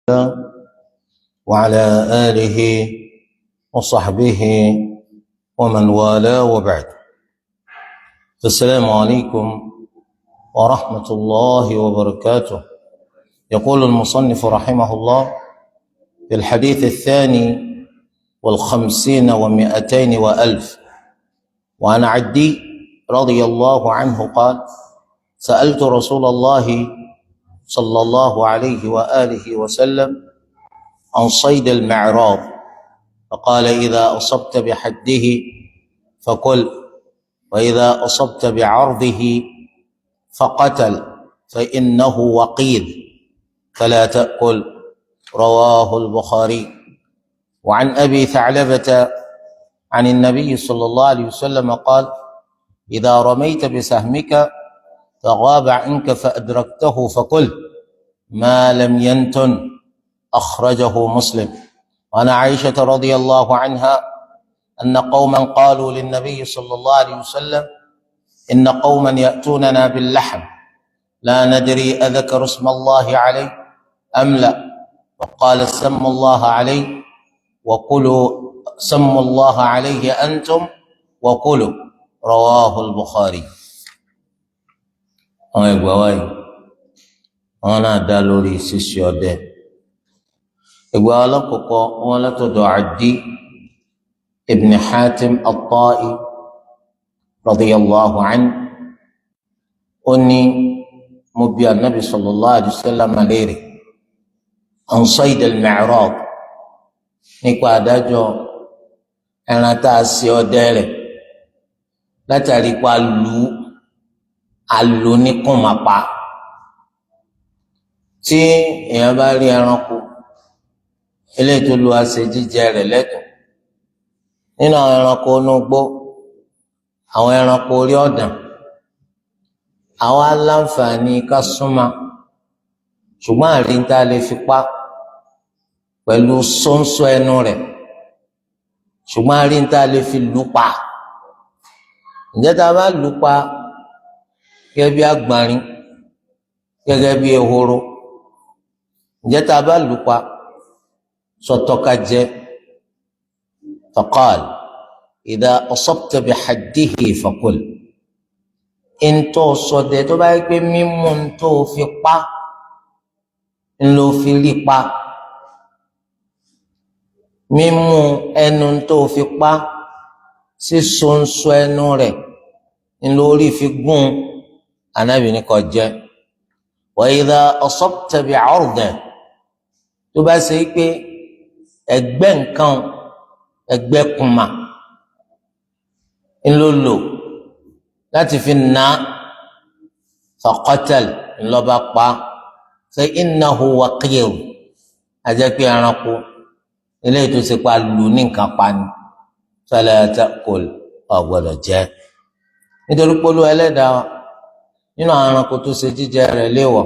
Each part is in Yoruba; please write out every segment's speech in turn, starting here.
وعلى آله وصحبه ومن والاه وبعد. السلام عليكم ورحمة الله وبركاته. يقول المصنف رحمه الله في الحديث 252، وعن عدي رضي الله عنه قال: سألت رسول الله صلى الله عليه وآله وسلم عن صيد المعراض، فقال: إذا أصبت بحده فكل، وإذا أصبت بعرضه فقتل، فإنه وقيد فلا تأكل. رواه البخاري. وعن أبي ثعلبة عن النبي صلى الله عليه وسلم قال: إذا رميت بسهمك فغاب عنك فأدركته فكل ما لم ينتن. أخرجه مسلم. وعن عائشة رضي الله عنها أن قوما قالوا للنبي صلى الله عليه وسلم: إن قوما يأتوننا باللحم لا ندري أذكر اسم الله عليه أم لا، وقال: سموا الله عليه وكلوا، سموا الله عليه أنتم وكلوا. رواه البخاري. Àwọn ìgbà wáyé wọn náà dá lórí ṣíṣe ọdẹ. Ìgbà alákọ̀ọ́kọ́ wọn látọ̀dọ̀ Adi ibn Hatim at-Ta'i radiyallahu anhu, ó ní: mo bi anabi sallallahu alayhi wa sallam léèrè an sayd al-mi'rad, nípa àdájọ́ ẹran tá a ṣe ọdẹ rẹ̀ látàrí pa lù ú alóníkùnmápa. Tí èèyàn bá rí ẹranko eléyìí tó lu àṣẹ jíjẹ rẹ̀ lẹ́tọ̀ọ́ nínú àwọn ẹranko inú igbó, àwọn ẹranko orí ọ̀dàn, àwọn aláǹfààní ká súnmọ́, ṣùgbọ́n àríntá lè fi pa pẹ̀lú sọ́nsọ́ ẹnu rẹ̀, ṣùgbọ́n àríntá lè fi lù pa. Ǹjẹ́ tá a bá lù pa gẹ́gẹ́ bí àgbọ̀nrín, gẹ́gẹ́ bí ehoro, ǹjẹ́ tá a bá lù pa, sọtọ́ka jẹ́? Faqal: idha asabta bihaddihi fakul. Ntọ́ sọdẹ tó bá yẹ pé mímú ntọ́ fi pa ńlọ fi rí pa, mímú ẹnu ntọ́ fi pa, sísonso ẹnu rẹ̀ ńlọ orí fi gún, anabi ní kó jẹ. Wa idha asabta bi'ardihi, tó bá ṣe pé ẹgbẹ́ nǹkan, ẹgbẹ́ kùmà ńlọ lò láti fi nà, faqatal, ńlọba pa, fa innahu waqir, ajẹ́ pé ẹranko eléyìí tó ṣe pa lù ní nǹkan pa ni, fala ta'kul, ò gbọ́dọ̀ jẹ. Nítorí polú ẹlẹ́dàá, nínú àwọn ẹranko tó ṣe jíjẹ rẹ̀ léèwọ̀,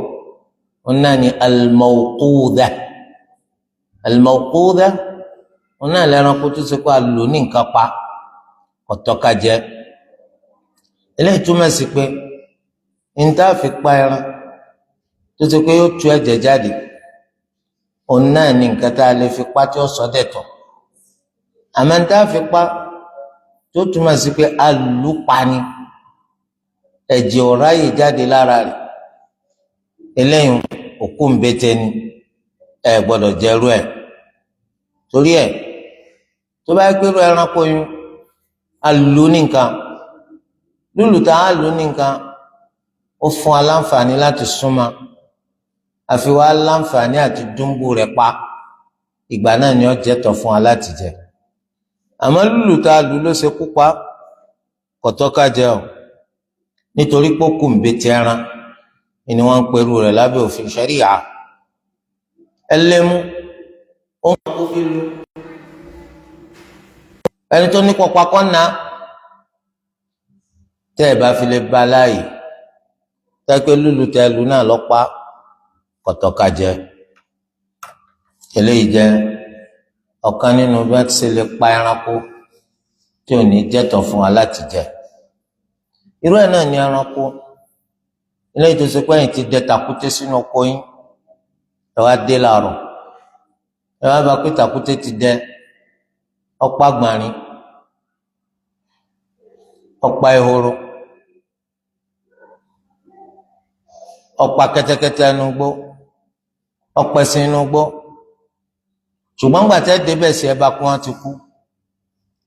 wọn náà ní al-mawqudha. Al-mawqudha, wọn náà lẹ́ranko tó ṣe pa lù ní nǹkan pa, kò tọ́ ká jẹ. Eléyìí túmọ̀ sí pé níta fi pa ẹran tó ṣe pé yóò tú ẹ̀jẹ̀ jáde, òun náà ní nǹkan tá a lè fi pa tí ó sọ dẹ̀tọ̀. Àmọ́ níta fi pa tó túmọ̀ sí pé alùpani, ẹ̀jẹ̀ ò ráyè jáde lára rẹ̀, eléyìí òkú ń bẹ́tẹ̀ ni, ẹ gbọ́dọ̀ jẹ́rú ẹ̀. Torí ẹ̀, tó bá gbérú ẹranko yún alù ní nǹkan, lúlù tá a lù ní nǹkan, ó fún aláǹfààní láti súnmọ́, àfi wá láǹfààní àti dúnbù rẹ̀ pa, ìgbà náà ni ó jẹ́tọ̀ fún wa láti jẹ. Àmọ́ lúlù tá a lù ló ṣe kú pa, kò tọ́ ká jẹ o, nítorí pé ó kù ń bẹ ẹran ni wọ́n ń perú rẹ̀ lábẹ́ òfin ṣẹ́ríà. Ẹlẹ́mú ó ń kó fi lu ẹni tó ní pọpakọ́ na, tẹ́ ẹ bá fi lè ba láàyè, tẹ́ pé lúlu tẹ́ lu náà lọ́pa, kò tọ́ ká jẹ. Eléyìí jẹ́ ọ̀kan nínú bí wọ́n ti ṣe lè pa ẹranko tí ò ní jẹ́tọ̀ fún wa láti jẹ. Irú ẹ̀ náà ni ẹranko eléyìí tó ṣe pé ẹ̀yin ti dẹ tàkúté sínú oko yín, ẹ wá dé láàárọ̀. Ẹ wá bá pé tàkúté ti dẹ, ọ̀pá gbàrin, ọ̀pá ehoro, ọ̀pá kẹ́tẹ́kẹ́tẹ́ inú gbó, ọ̀pá ẹṣin inú gbó. Ṣùgbọ́n gbà tẹ́ débẹ̀ sí ẹ bá kú, wọn ti kú,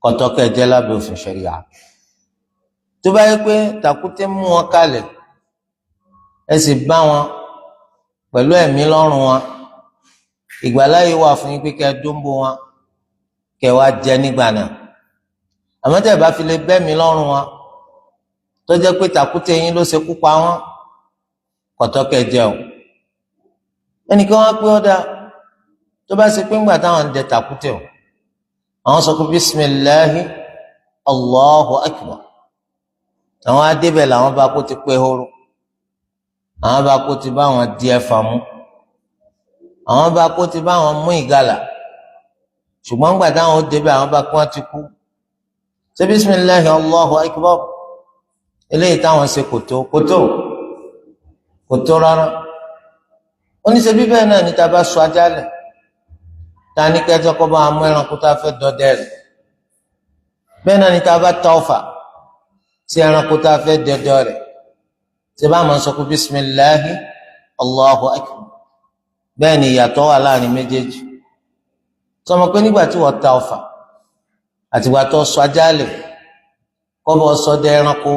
kọ̀tọ́kẹ́ jẹ́ lábẹ́ òfin ṣẹ̀ríà. Tó bá yẹ pé tàkúté mú wọn kalẹ̀, ẹ sì bá wọn pẹ̀lú ẹ̀mí lọ́rùn wọn, ìgbàláyé wà fún yín pé kẹ́ dúnbò wọn, kẹ́ wá jẹ nígbà náà. Àmọ́ tẹ́ bá fi lè bẹ́mi lọ́rùn wọn, tó jẹ́ pé tàkúté yín ló ṣekú pa wọ́n, kọ̀tọ́kẹ́ jẹ o. Ẹnìkan wá pé ọ́dà, tó bá ṣe pé ńgbà táwọn ń dẹ tàkúté o, àwọn sọ pé bisimilahi Allahu akbar, àwọn adébẹ̀ làwọn bá kó ti pé horo, àwọn bá kó ti bá wọn di ẹ̀fà mú, àwọn bá kó ti bá wọn mú ìgalà. Ṣùgbọ́n ńgbà táwọn ó débẹ̀, àwọn bá kó wọn ti kú. Ṣé bisimilahi Allahu akbar eléyìí táwọn ṣe kòtó kòtó kòtó rárá? Oníṣẹ́ bíbẹ́ náà ní tá a bá sọ ajá lẹ̀, ta ní kẹjọ kọ́ bá mú ẹranko tá a fẹ́ dọdẹ rẹ̀, bẹ́ẹ̀ náà ní tá a bá ta ọfà sí ẹranko tá a fẹ́ dọdẹ rẹ̀, ṣé bá máa sọ pé bisimilahi Allahu akbar? Bẹ́ẹ̀ ni ìyàtọ̀ wà láàrin méjèèjì. Sọmọ pé nígbà tí wọ́n ta ọfà àtìgbà tó sọ ajá lẹ̀ kọ́ bọ́ ṣọdẹ ẹranko,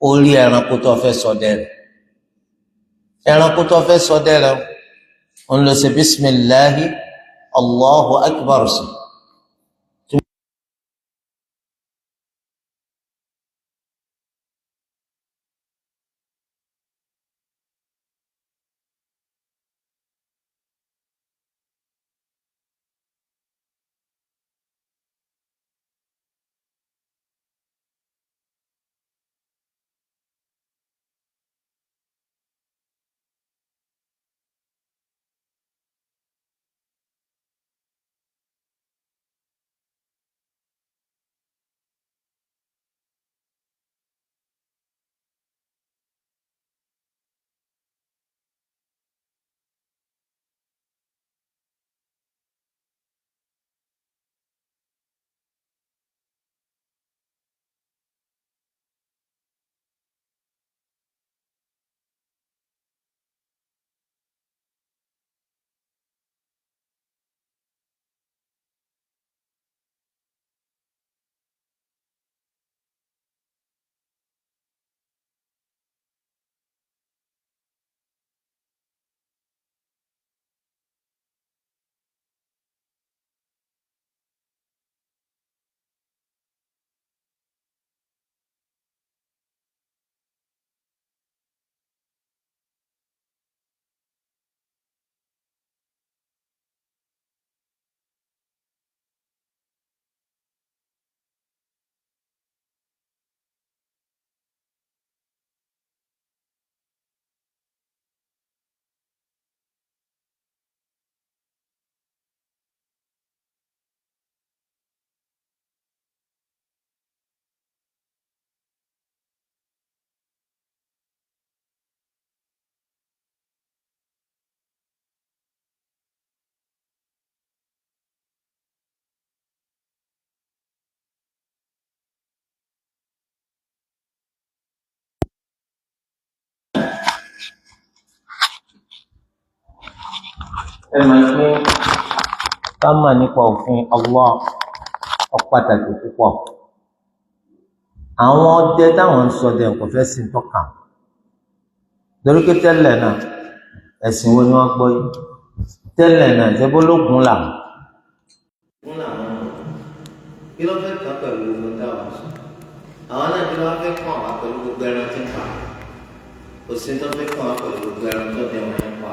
orí ẹranko tó fẹ́ ṣọdẹ rẹ̀, ẹranko tó fẹ́ ṣọdẹ rẹ̀ ń lọ sí bisimilahi Allahu akbar sí. Ẹ máa pín ká mà nípa òfin Allah, ó pàtàkì púpọ̀. Àwọn ọdẹ táwọn ń ṣọdẹ kò fẹ́ sí tọ́ka, torí pé tẹ́lẹ̀ náà ẹ̀sìn wo ni wọ́n gbọ́ yìí? Tẹ́lẹ̀ náà ìṣẹ́bólógún làwọn. Kí ló fẹ́ kàn pẹ̀lú gbogbo táwọn sọ? Àwọn náà kí ló fẹ́ kàn wá pẹ̀lú gbogbo ẹran tí ń pa? Kò sí tó fẹ́ kàn wá pẹ̀lú gbogbo ẹran tó dẹ̀ wọ́n ń pa.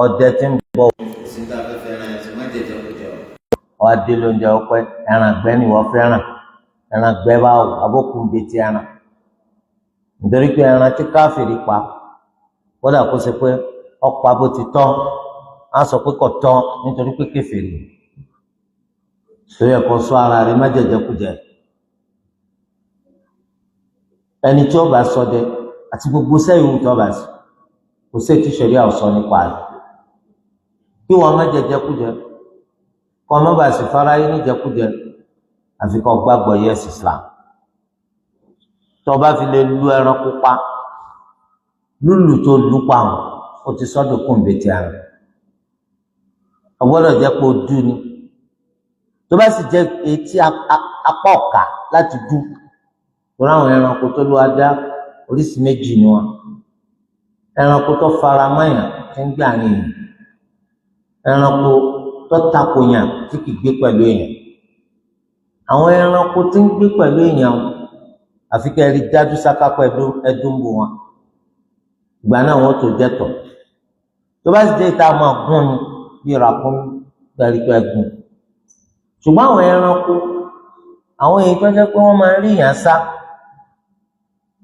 Ọdẹ tí ń bọ̀ kò sí tó fẹ́ fẹ́ràn ẹ̀sìn má jẹjẹ kó jẹ o. Wọ́n á dé lóúnjẹ ọpẹ́, ẹran àgbẹ̀ ni wọ́n fẹ́ràn, ẹran àgbẹ̀ bá wò abókùn bíi ẹran, nítorí pé ẹran tí káfíìrì pa, kódà kó ṣe pé ọ̀pá bó ti tọ́, á sọ pé kò tọ́ nítorí pé kèfèrí. Tó yẹ kó sọ ara rẹ̀ má jẹjẹ kú jẹ. Ẹni tí ó bá ṣọdẹ àti gbogbo sẹ́yìn tí ó bá sí, kò sí ètí ṣẹ̀ríà sọ nípa rẹ̀. Kí wọn má jẹjẹkújẹ, kọ́ má bàa sì fara yín níjẹkújẹ, àfi kọ́ gbàgbọ́ yẹ́sì Islam. Tó bá fi lè lu ẹranko pa, lúlù tó lù pa wọn, ó ti sọ́dọ̀ kún bètè àrùn. Ọgbọ́dọ̀ jẹ́ pé o dú ni. Tó bá sì jẹ́ etí apá ọ̀ka láti dú, torí àwọn ẹranko tó lù adá oríṣi méjì ni wọn. Ẹranko tó fara mọ́yàn tí ń gbà ní èèyàn, ẹranko tó tako yàn tí kì í gbé pẹ̀lú èèyàn. Àwọn ẹranko tí ń gbé pẹ̀lú èèyàn, àfi kẹ́ ẹ rí dájú sáká pé ẹdún bò wọn, ìgbà náà wọn tó jẹ́tọ̀. Tó bá sì jẹ́ ìta máa gún ni bí ràkúnmí, gbẹ̀rí pé gùn. Ṣùgbọ́n àwọn ẹranko, àwọn èyí tó jẹ́ pé wọ́n máa ń rí yàn sá,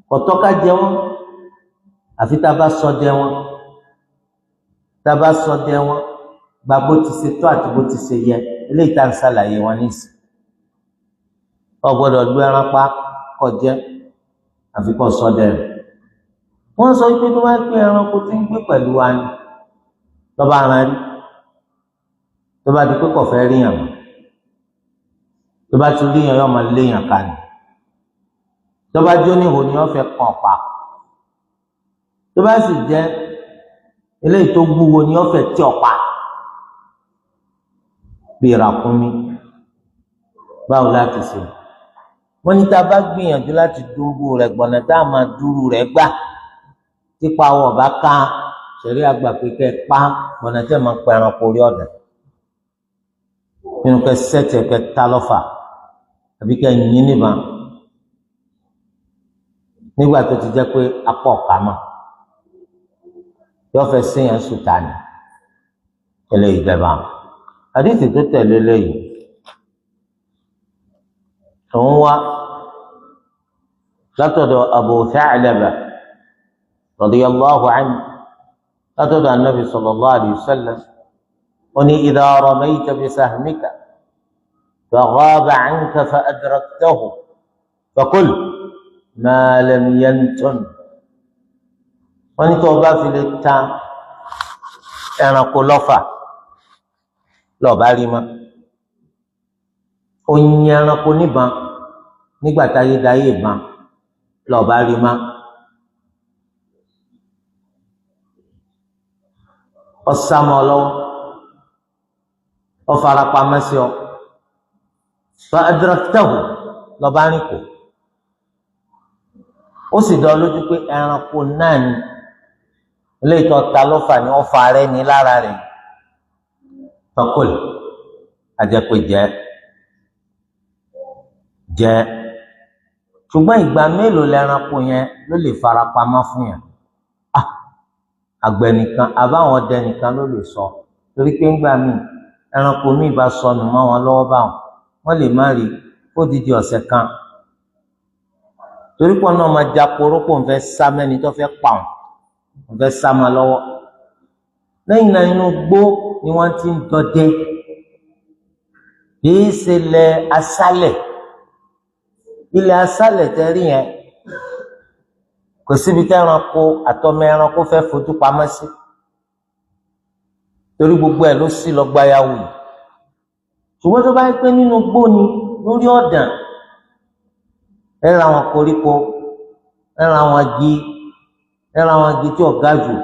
kò tọ́ ká jẹ wọ́n, àfi tá a bá ṣọdẹ wọn. Tá a bá ṣọdẹ wọn gba bó ti ṣe tó àti bó ti ṣe yẹ, eléyìí tá à ń ṣàlàyé wọn nísìn. Ọ gbọ́dọ̀ lu ẹran pa kó jẹ, àfi kó ṣọdẹ rẹ̀. Wọ́n sọ pé tó bá gbé ẹranko tí ń gbé pẹ̀lú wa ni, lọ́ba ara rí, tó bá di pé kò fẹ́ rí yàn mọ́, tó bá ti rí yàn yóò máa lé yàn ká ni. Tó bá jó níhò ni wọ́n fẹ́ kàn pa. Tó bá sì jẹ́ eléyìí tó wúwo ni wọ́n fẹ́ tí ọ̀pá bíi ràkúnmí. Báwo láti ṣe? Wọ́n ní tá a bá gbìyànjú láti dúró rẹ̀ gbọ̀nà tá a máa dúró rẹ̀ gbà, tipa wọ̀ bá ká, sẹ̀rí àgbà pé kẹ́ ẹ pa gbọ̀nà tẹ́ máa pa ẹranko orí ọ̀dà nínú kẹ́ sẹ́tì kẹ́ ta lọ́fà àbí kẹ́ yín níbọn, nígbà tó ti jẹ́ pé apá ọ̀ká mọ̀ yọ fẹ́ séèyàn sùtà ní eléyìí jẹba. Àdìsí tó tẹ̀lé léyìí òun wá látọ̀dọ̀ Abu Tha'laba radiyallahu anhu, látọ̀dọ̀ anabi sallallahu alayhi wa sallam, ó ní idha ramayta bisahmika faghaba anka fa adraktahu fakul ma lam yantun. Wọ́n ní tó o bá fi lè ta ẹranko lọ́fà, lọ́ọ̀bá rí mọ́, oyin ẹranko níbọn nígbà táyé dáyé ìbọn, lọ́ọ̀bá rí mọ́, ọ̀sàmọ̀ lọ́wọ́, ọ̀farapamọ́ sí ọ, fa adraktahu, lọ́ba rìn kù, ó sì dán lójú pé ẹranko náà ni eléyìí tó ta lọ́fà ni wọ́n fa rẹ́ ní lára rẹ̀, fakul, àjẹpẹ́ jẹ́ jẹ́. Ṣùgbọ́n ìgbà mélòó lẹ́ranko yẹn ló lè farapamọ́ fún yẹn? Àgbẹ̀ nìkan àbáwọn ọdẹ nìkan ló lè sọ, torí pé ńgbà míì ẹranko míì bá sọnù mọ́ wọn lọ́wọ́ báwọn, wọ́n lè má rí fódìdí ọ̀sẹ̀ kan, torí pọ̀ náà máa ja korópò ń fẹ́ sá mẹ́ni tó fẹ́ pa ọ́n, ń fẹ́ sá ma lọ́wọ́. Lẹ́yìn náà inú gbó ni wọ́n ti ń dọdẹ, kìí ṣe ilẹ̀ aṣálẹ̀. Ilẹ̀ aṣálẹ̀ tẹ́rí yẹn kò síbi tí ẹranko àtọmọ ẹranko fẹ́ fojú pamọ́ sí, torí gbogbo ẹ̀ ló sì lọ gbayàwó yìí. Ṣùgbọ́n tó bá yẹ pé nínú gbó ni lórí ọ̀dàn, ẹ ra àwọn koríko, ẹ ra àwọn igi, ẹ ra àwọn igi tí ọ̀gá jù,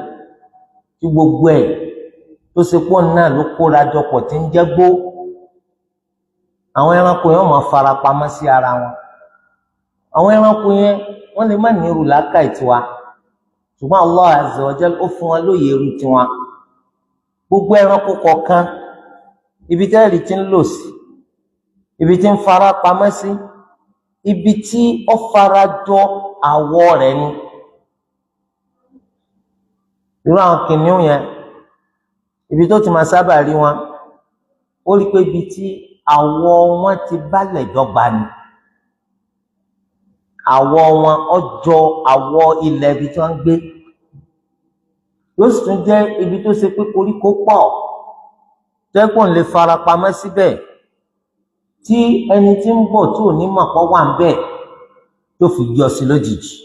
tí gbogbo ẹ̀ tó ṣe pọ̀ náà ló kóra jọpọ̀ tí ń jẹ́ gbó, àwọn ẹranko yẹn wọ́n máa fara pamọ́ sí ara wọn. Àwọn ẹranko yẹn wọ́n lè má ní irú làákàyè tiwa, ṣùgbọ́n Allah azza wa jal ó fún wọn lóye irú tiwọn. Gbogbo ẹranko kọ̀ọ̀kan, ibi tẹ́lẹ̀ tí ń lò sí, ibi tí ń fara pamọ́ sí, ibi tí ó fara jọ àwọ̀ rẹ̀ ni. Irú àwọn kìnìún yẹn, ibi tó ti máa sábà rí wọn, ó rí pé ibi tí àwọ̀ wọn ti bálẹ̀ dọ́gba ni. Àwọ̀ wọn ọjọ́ àwọ̀ ilẹ̀ ibi tí wọ́n ń gbé, yóò sì tún jẹ́ ibi tó ṣe pé koríko pọ̀, tẹ́kùn lè farapamọ́ síbẹ̀ tí ẹni tí ń bọ̀ tí ò ní mọ̀ pọ̀ wà ń bẹ̀ tó fi yọ sí lójijì.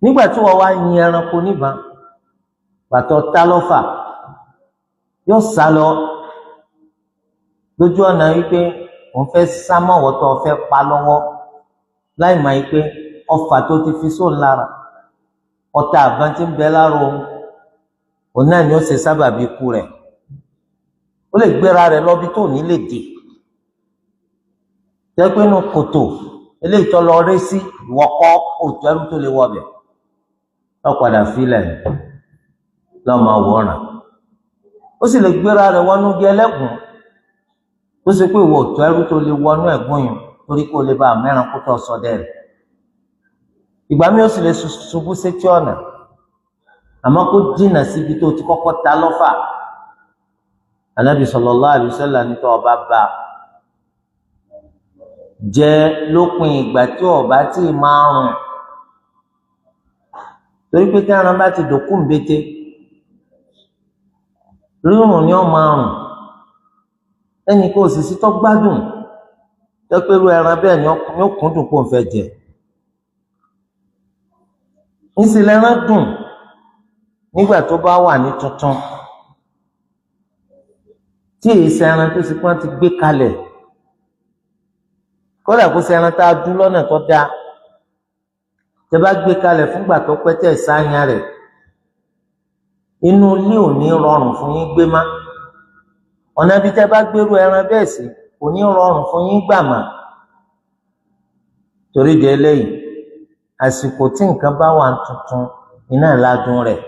Nígbà tí wọ́n wá yin ẹranko níbọn, bàtọ̀ tá lọ́fà, Yóò sá lọ lójú ọ̀nà wípé òun fẹ́ sá mọ́wọ́ tó fẹ́ pa lọ́wọ́, láì máa yí pé ọfà tó ti fi sóun lára, ọta àbọ̀n tí ń bẹ lára òun, òun náà ni ó ṣe sábàbí ikú rẹ̀. Ó lè gbéra rẹ̀ lọ bí tó ní lè dè, jẹ́ pé inú kòtò eléyìí tó lọ rí sí, ìwọ́kọ́ òtún ẹrú tó lè wọbẹ̀ lọ́ padà filẹ̀ lọ́mọ àwòrán. Ó sì lè gbéra rẹ̀ wọnú bí ẹlẹ́gùn tó ṣe pé ìwọ òtún ẹrú tó lè wọnú ẹ̀gún yìí, torí kó lè bá àmẹ́ràn kó tó sọ dẹ́rẹ̀. Ìgbà mi ó sì lè ṣubú sétí ọ̀nà, àmọ́ kó jìnnà síbi tó ti kọ́kọ́ ta lọ́fà. Ànábì sallallahu alaihi wasallam ní tó ọba bá jẹ́ lópin ìgbà tí ọba tí máa rùn, torí pé tí ẹran bá ti dòkú ńbete, rírùn ni ó máa rùn. Ẹnì kó sì sí tó gbádùn jẹ́ pé irú ẹran bẹ́ẹ̀ ni ó kúndùn kó n fẹ́ jẹ. Ńṣe lẹran dùn nígbà tó bá wà ní tuntun, tí èyí ṣẹran tó sì pọ́n ti gbé kalẹ̀, kódà kó ṣẹran tá a dún lọ́nà tó dáa, tẹ́ bá gbé kalẹ̀ fúngbà tó pẹ́ tẹ̀ sáyà rẹ̀, inú ilé ò ní rọrùn fún yín gbé má. Ọ̀nà ibi tẹ́ bá gbérú ẹran bẹ́ẹ̀ sí kò ní rọrùn fún yín gbà má. Torí de eléyìí, àsìkò tí nǹkan bá wà tuntun iná ládùn rẹ̀.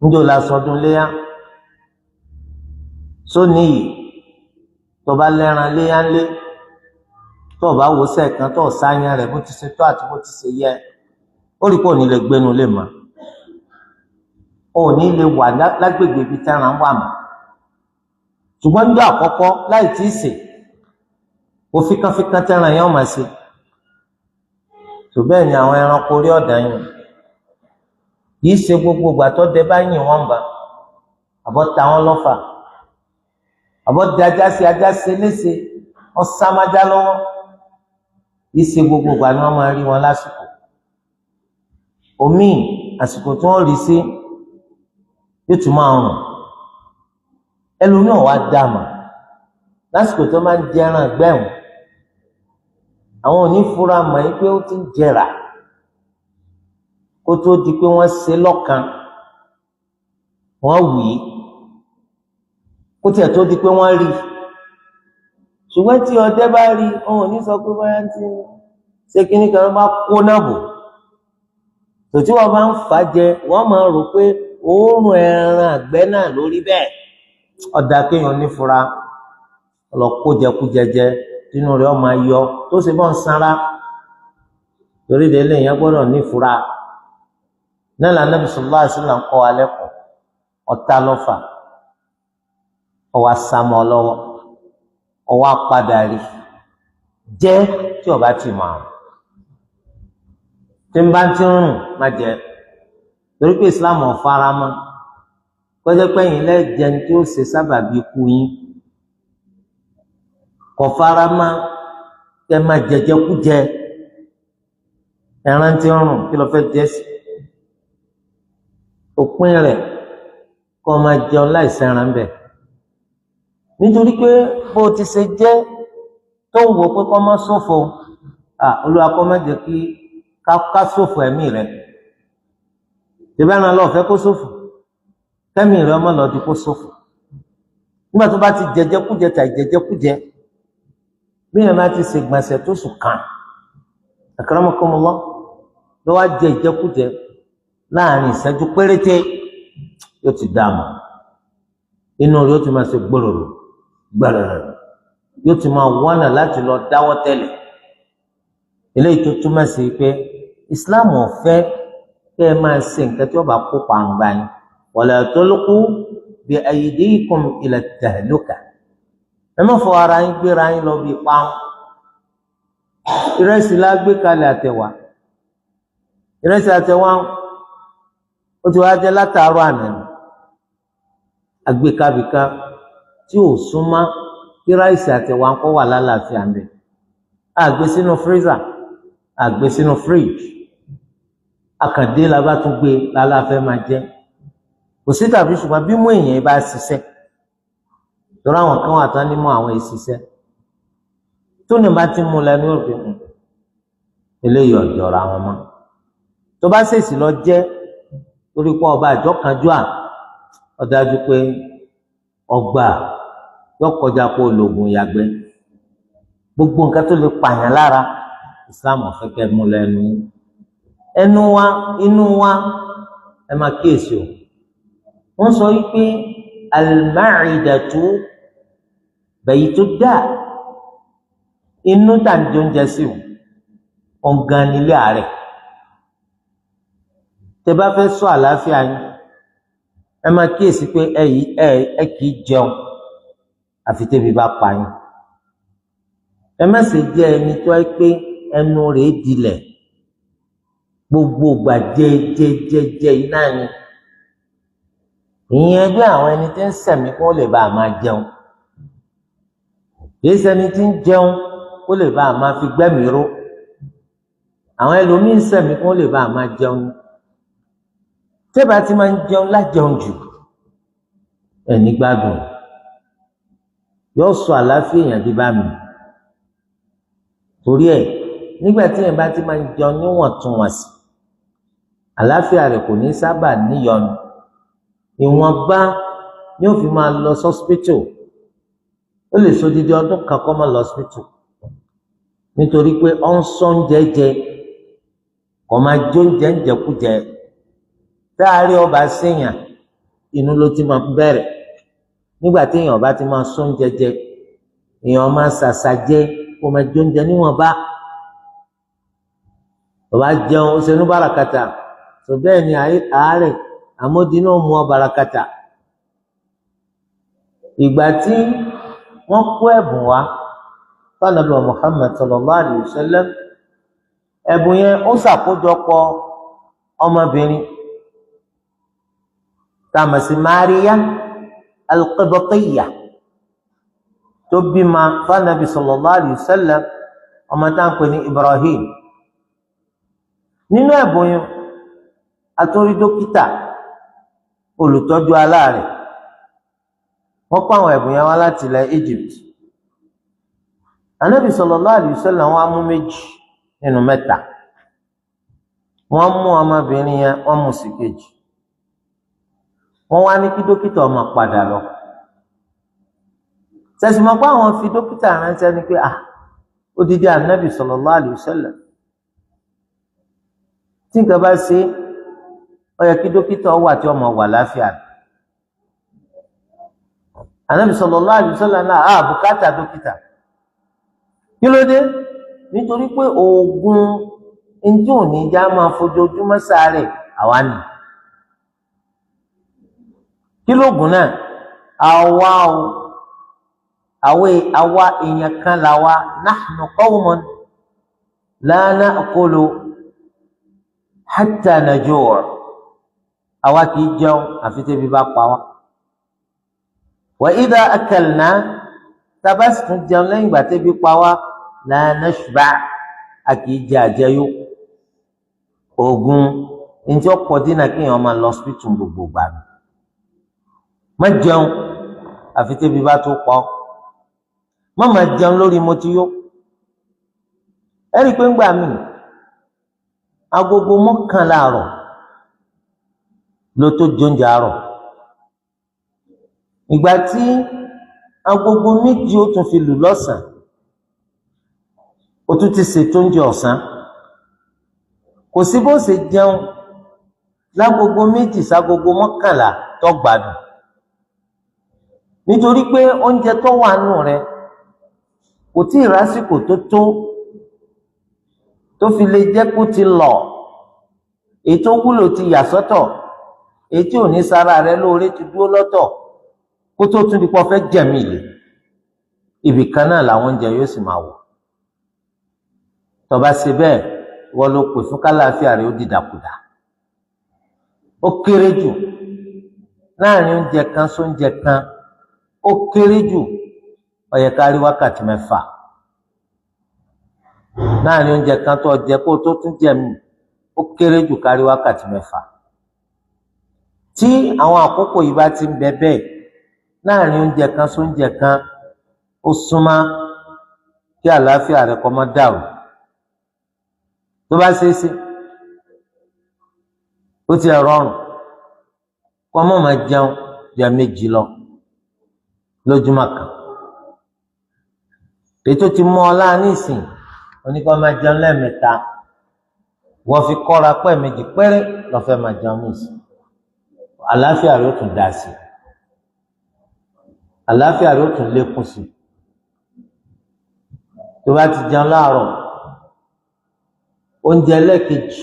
Níjọ́ la sọdún léyà sóní yìí, tó bá lẹ́ran léyà ńlé, tó bá wò sẹ́ẹ̀kan tó sáyà rẹ̀ bó ti ṣe tó àti bó ti ṣe yẹ, ó rí pé òní lè gbénu lè mọ́, òní lè wà lágbègbè ibi tẹ́ran wà mọ́. Ṣùgbọ́n níjọ́ àkọ́kọ́ láì tí ì sè, ó fíkánfíkán tẹ́ran yẹn ó máa ṣe. Tó bẹ́ẹ̀ ni àwọn ẹranko orí ọ̀dà yìí kìí ṣe gbogbo ìgbà tó dẹ bá yìn wọ́n bá, àbọ̀ ta wọ́n lọ́fà, àbọ̀ da ajá sí ajá ṣe léṣe, wọ́n sá májá lọ́wọ́. Kìí ṣe gbogbo ìgbà ni wọ́n máa rí wọn lásìkò. Omi àsìkò tí wọ́n rí sí yóò tún máa rùn. Ẹlòmíràn wá dà mà lásìkò tó máa ń jẹran gbẹ̀hùn, àwọn ò ní fura mọ̀ yín pé ó ti ń jẹrà kó tó di pé wọ́n ṣe lọ́kan, wọ́n wì í kó tiẹ̀ tó di pé wọ́n rí i. Ṣùgbọ́n tí ọdẹ bá rí i, òun ò ní sọ pé báyà ti ṣe kínní kan bá kó náà bò. Tòtí wọ́n bá ń fà á jẹ, wọ́n máa rò pé òórùn ẹran àgbẹ̀ náà lórí bẹ́ẹ̀. Ọ̀dà kéèyàn nífura lọ kó jẹkújẹjẹ tínú rẹ̀ ọmọ ayọ tó ṣe bọ́ ń sanra. Torí délé yẹn gbọ́dọ̀ nífura. Náà la Nabi sallallahu alaihi wasallam ń kọ́ alẹ́ kọ́ ọ̀tá lọ́fà, ọwọ́ asámọ́ lọ́wọ́, ọwọ́ apádà rí jẹ́ tí ọba ti mọ̀ àrùn tí ń bá ti ń rùn má jẹ, torí pé Islam ò fara mọ́ kọjá pé ẹ̀yin lẹ́jẹ̀ tí ó ṣe sábàbí ikú yín. Kò fara mọ́ kẹ́ máa jẹjẹkújẹ ẹran tí ń rùn, kí ló fẹ́ jẹ sí òpin rẹ̀? Kó máa jẹun láìsí ẹran bẹ́ẹ̀, nítorí pé bó o ti ṣe jẹ́ tó ń wò pé kó má ṣòfò, Olúwa kó má jẹ́ kí ká ṣòfò ẹ̀mí rẹ̀. Tẹ̀bẹ́ ẹran lọ́ọ́ fẹ́ kó ṣòfò, kẹ́mi rẹ̀ ọmọ lọ́ọ́ di kó ṣòfò. Nígbà tó bá ti jẹjẹkújẹ tàì jẹjẹkújẹ, bí yẹn bá ti ṣègbọ̀nsẹ̀ tó sùn kàn, akramakumullah, ló wá jẹ ìjẹkújẹ láàrin ìṣẹ́jú péréte, yóò ti dààmú, inú rẹ̀ yóò ti máa ṣe gbòròrò gbẹrẹrẹ, yóò ti máa wọ́nà láti lọ dáwọ́ tẹ́lẹ̀. Eléyìí tó túmọ̀ sí pé Islam ò fẹ́ kẹ́ ẹ máa ṣe nǹkan tí ó bá kó parun bá yín. Wala tulqu bi aydikum ila tahluka, ẹ má fọ ara yín gbéra yín lọ bí parun. Ìrẹsì la gbé kalẹ̀ àtẹ̀wà, ìrẹsì àtẹ̀wà ó ti wá jẹ́ látàárọ̀ àná ni àgbékabìkan tí ò súnmọ́ kí ráìsì àtẹ̀wà ń kọ́ wà lálàáfíà ń bẹ̀. Àgbé sínú fírísà, àgbé sínú fíríjì, akàndé la bá tún gbé lálàáfẹ́ máa jẹ́. Kò sí tàbí ṣùgbọ́n bí mú èèyàn bá ṣiṣẹ́, torí àwọn kan wà tán nímú àwọn èṣiṣẹ́ tó ní bá ti mú lẹ́nu yóò fi eléyìí ọ̀jọ̀ra wọn mọ́. Tó bá ṣèṣì lọ jẹ́ torí pé ọba àjọkànjúà, ó dájú pé ọgbà yóò kọjá pé ológun yàgbẹ́. Gbogbo nǹkan tó lè pààyàn lára, Islam ò fẹ́ kẹ́ mú lẹ́nu. Ẹnu wa, inú wa, ẹ máa kíyèsí o. Wọ́n sọ wípé al-ma'idatu baytu da, inú tà ń jẹ oúnjẹ sí o, ọ̀gán nílé àárẹ̀. Tẹ́ bá fẹ́ sọ àlàáfíà yín, ẹ máa kíyèsí pé ẹ kì í jẹun àfi tẹ́bi bá pa yín. Ẹ má ṣe jẹ́ ẹni tó ẹ pé ẹnu rẹ̀ dilẹ̀ gbogbo ìgbà jẹjẹjẹjẹ yìí náà ni. Ìyẹn bí àwọn ẹni tí ń sẹ̀mí kó lè bá a máa jẹun, kìí ṣẹni tí ń jẹun kó lè bá a máa fi gbẹ́mìí ró. Àwọn ẹlòmíín sẹ̀mí kó lè bá a máa jẹun. Tẹ́bà tí máa ń jẹun lájẹun jù, ẹni gbádùn yóò sọ àlàáfíà èèyàn di bá mi. Torí ẹ̀ nígbà tí èèyàn bá ti máa ń jẹun níwọ̀ntúnwọ̀nsì, àlàáfíà rẹ̀ kò ní sábà níyọnu. Ìwọ̀nba ni ó fi máa lọ sọ́spítù. Ó lè sọ dídí ọdún kan kó má lọ sọ́spítù, nítorí pé ó ń sọ oúnjẹ jẹ, kò máa jẹ oúnjẹ ń jẹkújẹ. Táàrí ọba séèyàn, inú ló ti máa bẹ̀rẹ̀. Nígbà tí èèyàn bá ti máa sọ oúnjẹ jẹ, èèyàn máa ṣàṣà jẹ, kó máa jẹ oúnjẹ níwọ̀nba. Bàbá jẹun ó ṣe ní bàràkàtà tó bẹ́ẹ̀ ni àárẹ̀ àmódi náà mú ọ bàràkàtà. Ìgbà tí wọ́n kó ẹ̀bùn wá f'Ànábì Muhammad sallallahu alayhi wa sallam, ẹ̀bùn yẹn ó ṣàkójọpọ̀ ọmọbìnrin tá a mọ̀ sí Maria al-Qibtiyya tó bímọ f'Ànábì sallallahu alayhi wa sallam, ọmọ tá à ń pè ní Ibrahim. Nínú ẹ̀bùn yẹn, atúrí dókítà olùtọ́jú aláàrẹ̀. Wọ́n kó àwọn ẹ̀bùn yẹn wá láti ilẹ̀ Egypt. Ànábì sallallahu alayhi wa sallam wọ́n á mú méjì nínú mẹ́ta. Wọ́n mú ọmọbìnrin yẹn, wọ́n mú sí kejì. Wọ́n wá ní kí dókítà ọmọ padà lọ. Sẹ̀sìmọ́ pé àwọn fi dókítà ránṣẹ́ ni pé odidi Ànábì sallallahu alayhi wa sallam, tí nǹkan bá ṣe, ó yẹ kí dókítà wà tí ọmọ wà láfíà. Ànábì sallallahu alaihi wasallam náà bùkátà dókítà. Kí ló dé? Nítorí pé oògùn njẹ́ òní já máa fojoojúmọ́ sáré àwa nì. Kí lóògùn náà? Àwa o, àwa èèyàn kan làwa, nahnu qawmun la na'kulu hatta najuu'. Àwa kì í jẹun àfi tẹ́bi bá pa wá. Wa idha akalna, tábà sì tún jẹun lẹ́yìn ìgbà tẹ́bi pa wá, la nashba', a kì í jẹ àjẹyó. Oògùn ntí ọkọ̀ dínà kéèyàn máa lọ hospital gbogbo gbà mí. Má jẹun àfi tẹ́bi bá tó pọ̀. Má máa jẹun lórí mo ti yó. Ẹ rí i pé ńgbà míì agogo 11 àárọ̀ ló tó jóúnjẹ àárọ̀. Ìgbà tí agogo 2 ó tún fi lù lọ́sàn-án, ó tún ti ṣètò oúnjẹ ọ̀sán. Kò sí bó ṣe jẹun lágogo 2 ságogo 11 tó gbádùn, nítorí pé oúnjẹ tó wà nù rẹ kò tí ì rásìkò tó tó fi lè jẹ́ kó ti lọ. Èyí tó wúlò ti yà sọ́tọ̀, èyí tí ò ní sára rẹ lóore ti dúró lọ́tọ̀, kó tó tún di pọ̀ fẹ́ jẹ̀mí lè. Ibì kan náà làwọn oúnjẹ yóò sì máa wọ̀. Tó bá ṣe bẹ́ẹ̀, wọ́n ló pè fún kálàáfíà rẹ̀ ó dìdàkudà. Ó kéré jù láàrin oúnjẹ kan sóúnjẹ kan, ó kéré jù ó yẹ ká rí wákàtí 6 láàrin oúnjẹ kan tó jẹ kó tó tún jẹ mí. Ó kéré jù ká rí wákàtí 6. Tí àwọn àkókò yìí bá ti ń bẹ bẹ́ẹ̀ láàrin oúnjẹ kan sóúnjẹ kan, ó súnmọ́ kí àlàáfíà rẹ kó má dàrú. Tó bá ṣeé ṣe, ó ti rọrùn kó má máa jẹun jẹ méjì lọ lójúmọ́ kan. Ètò ti mú ọ láàánú ìsìn oníkó máa jẹun lẹ́ẹ̀mẹ́ta, wọ́n fi kọ́ra pẹ́ méjì péré lọ́fẹ́ máa jẹun ní ìsìn, àlàáfíà rẹ ó tún dà sí, àlàáfíà rẹ ó tún lékún sí. Tó bá ti jẹun láàárọ̀, oúnjẹ lẹ́ẹ̀kejì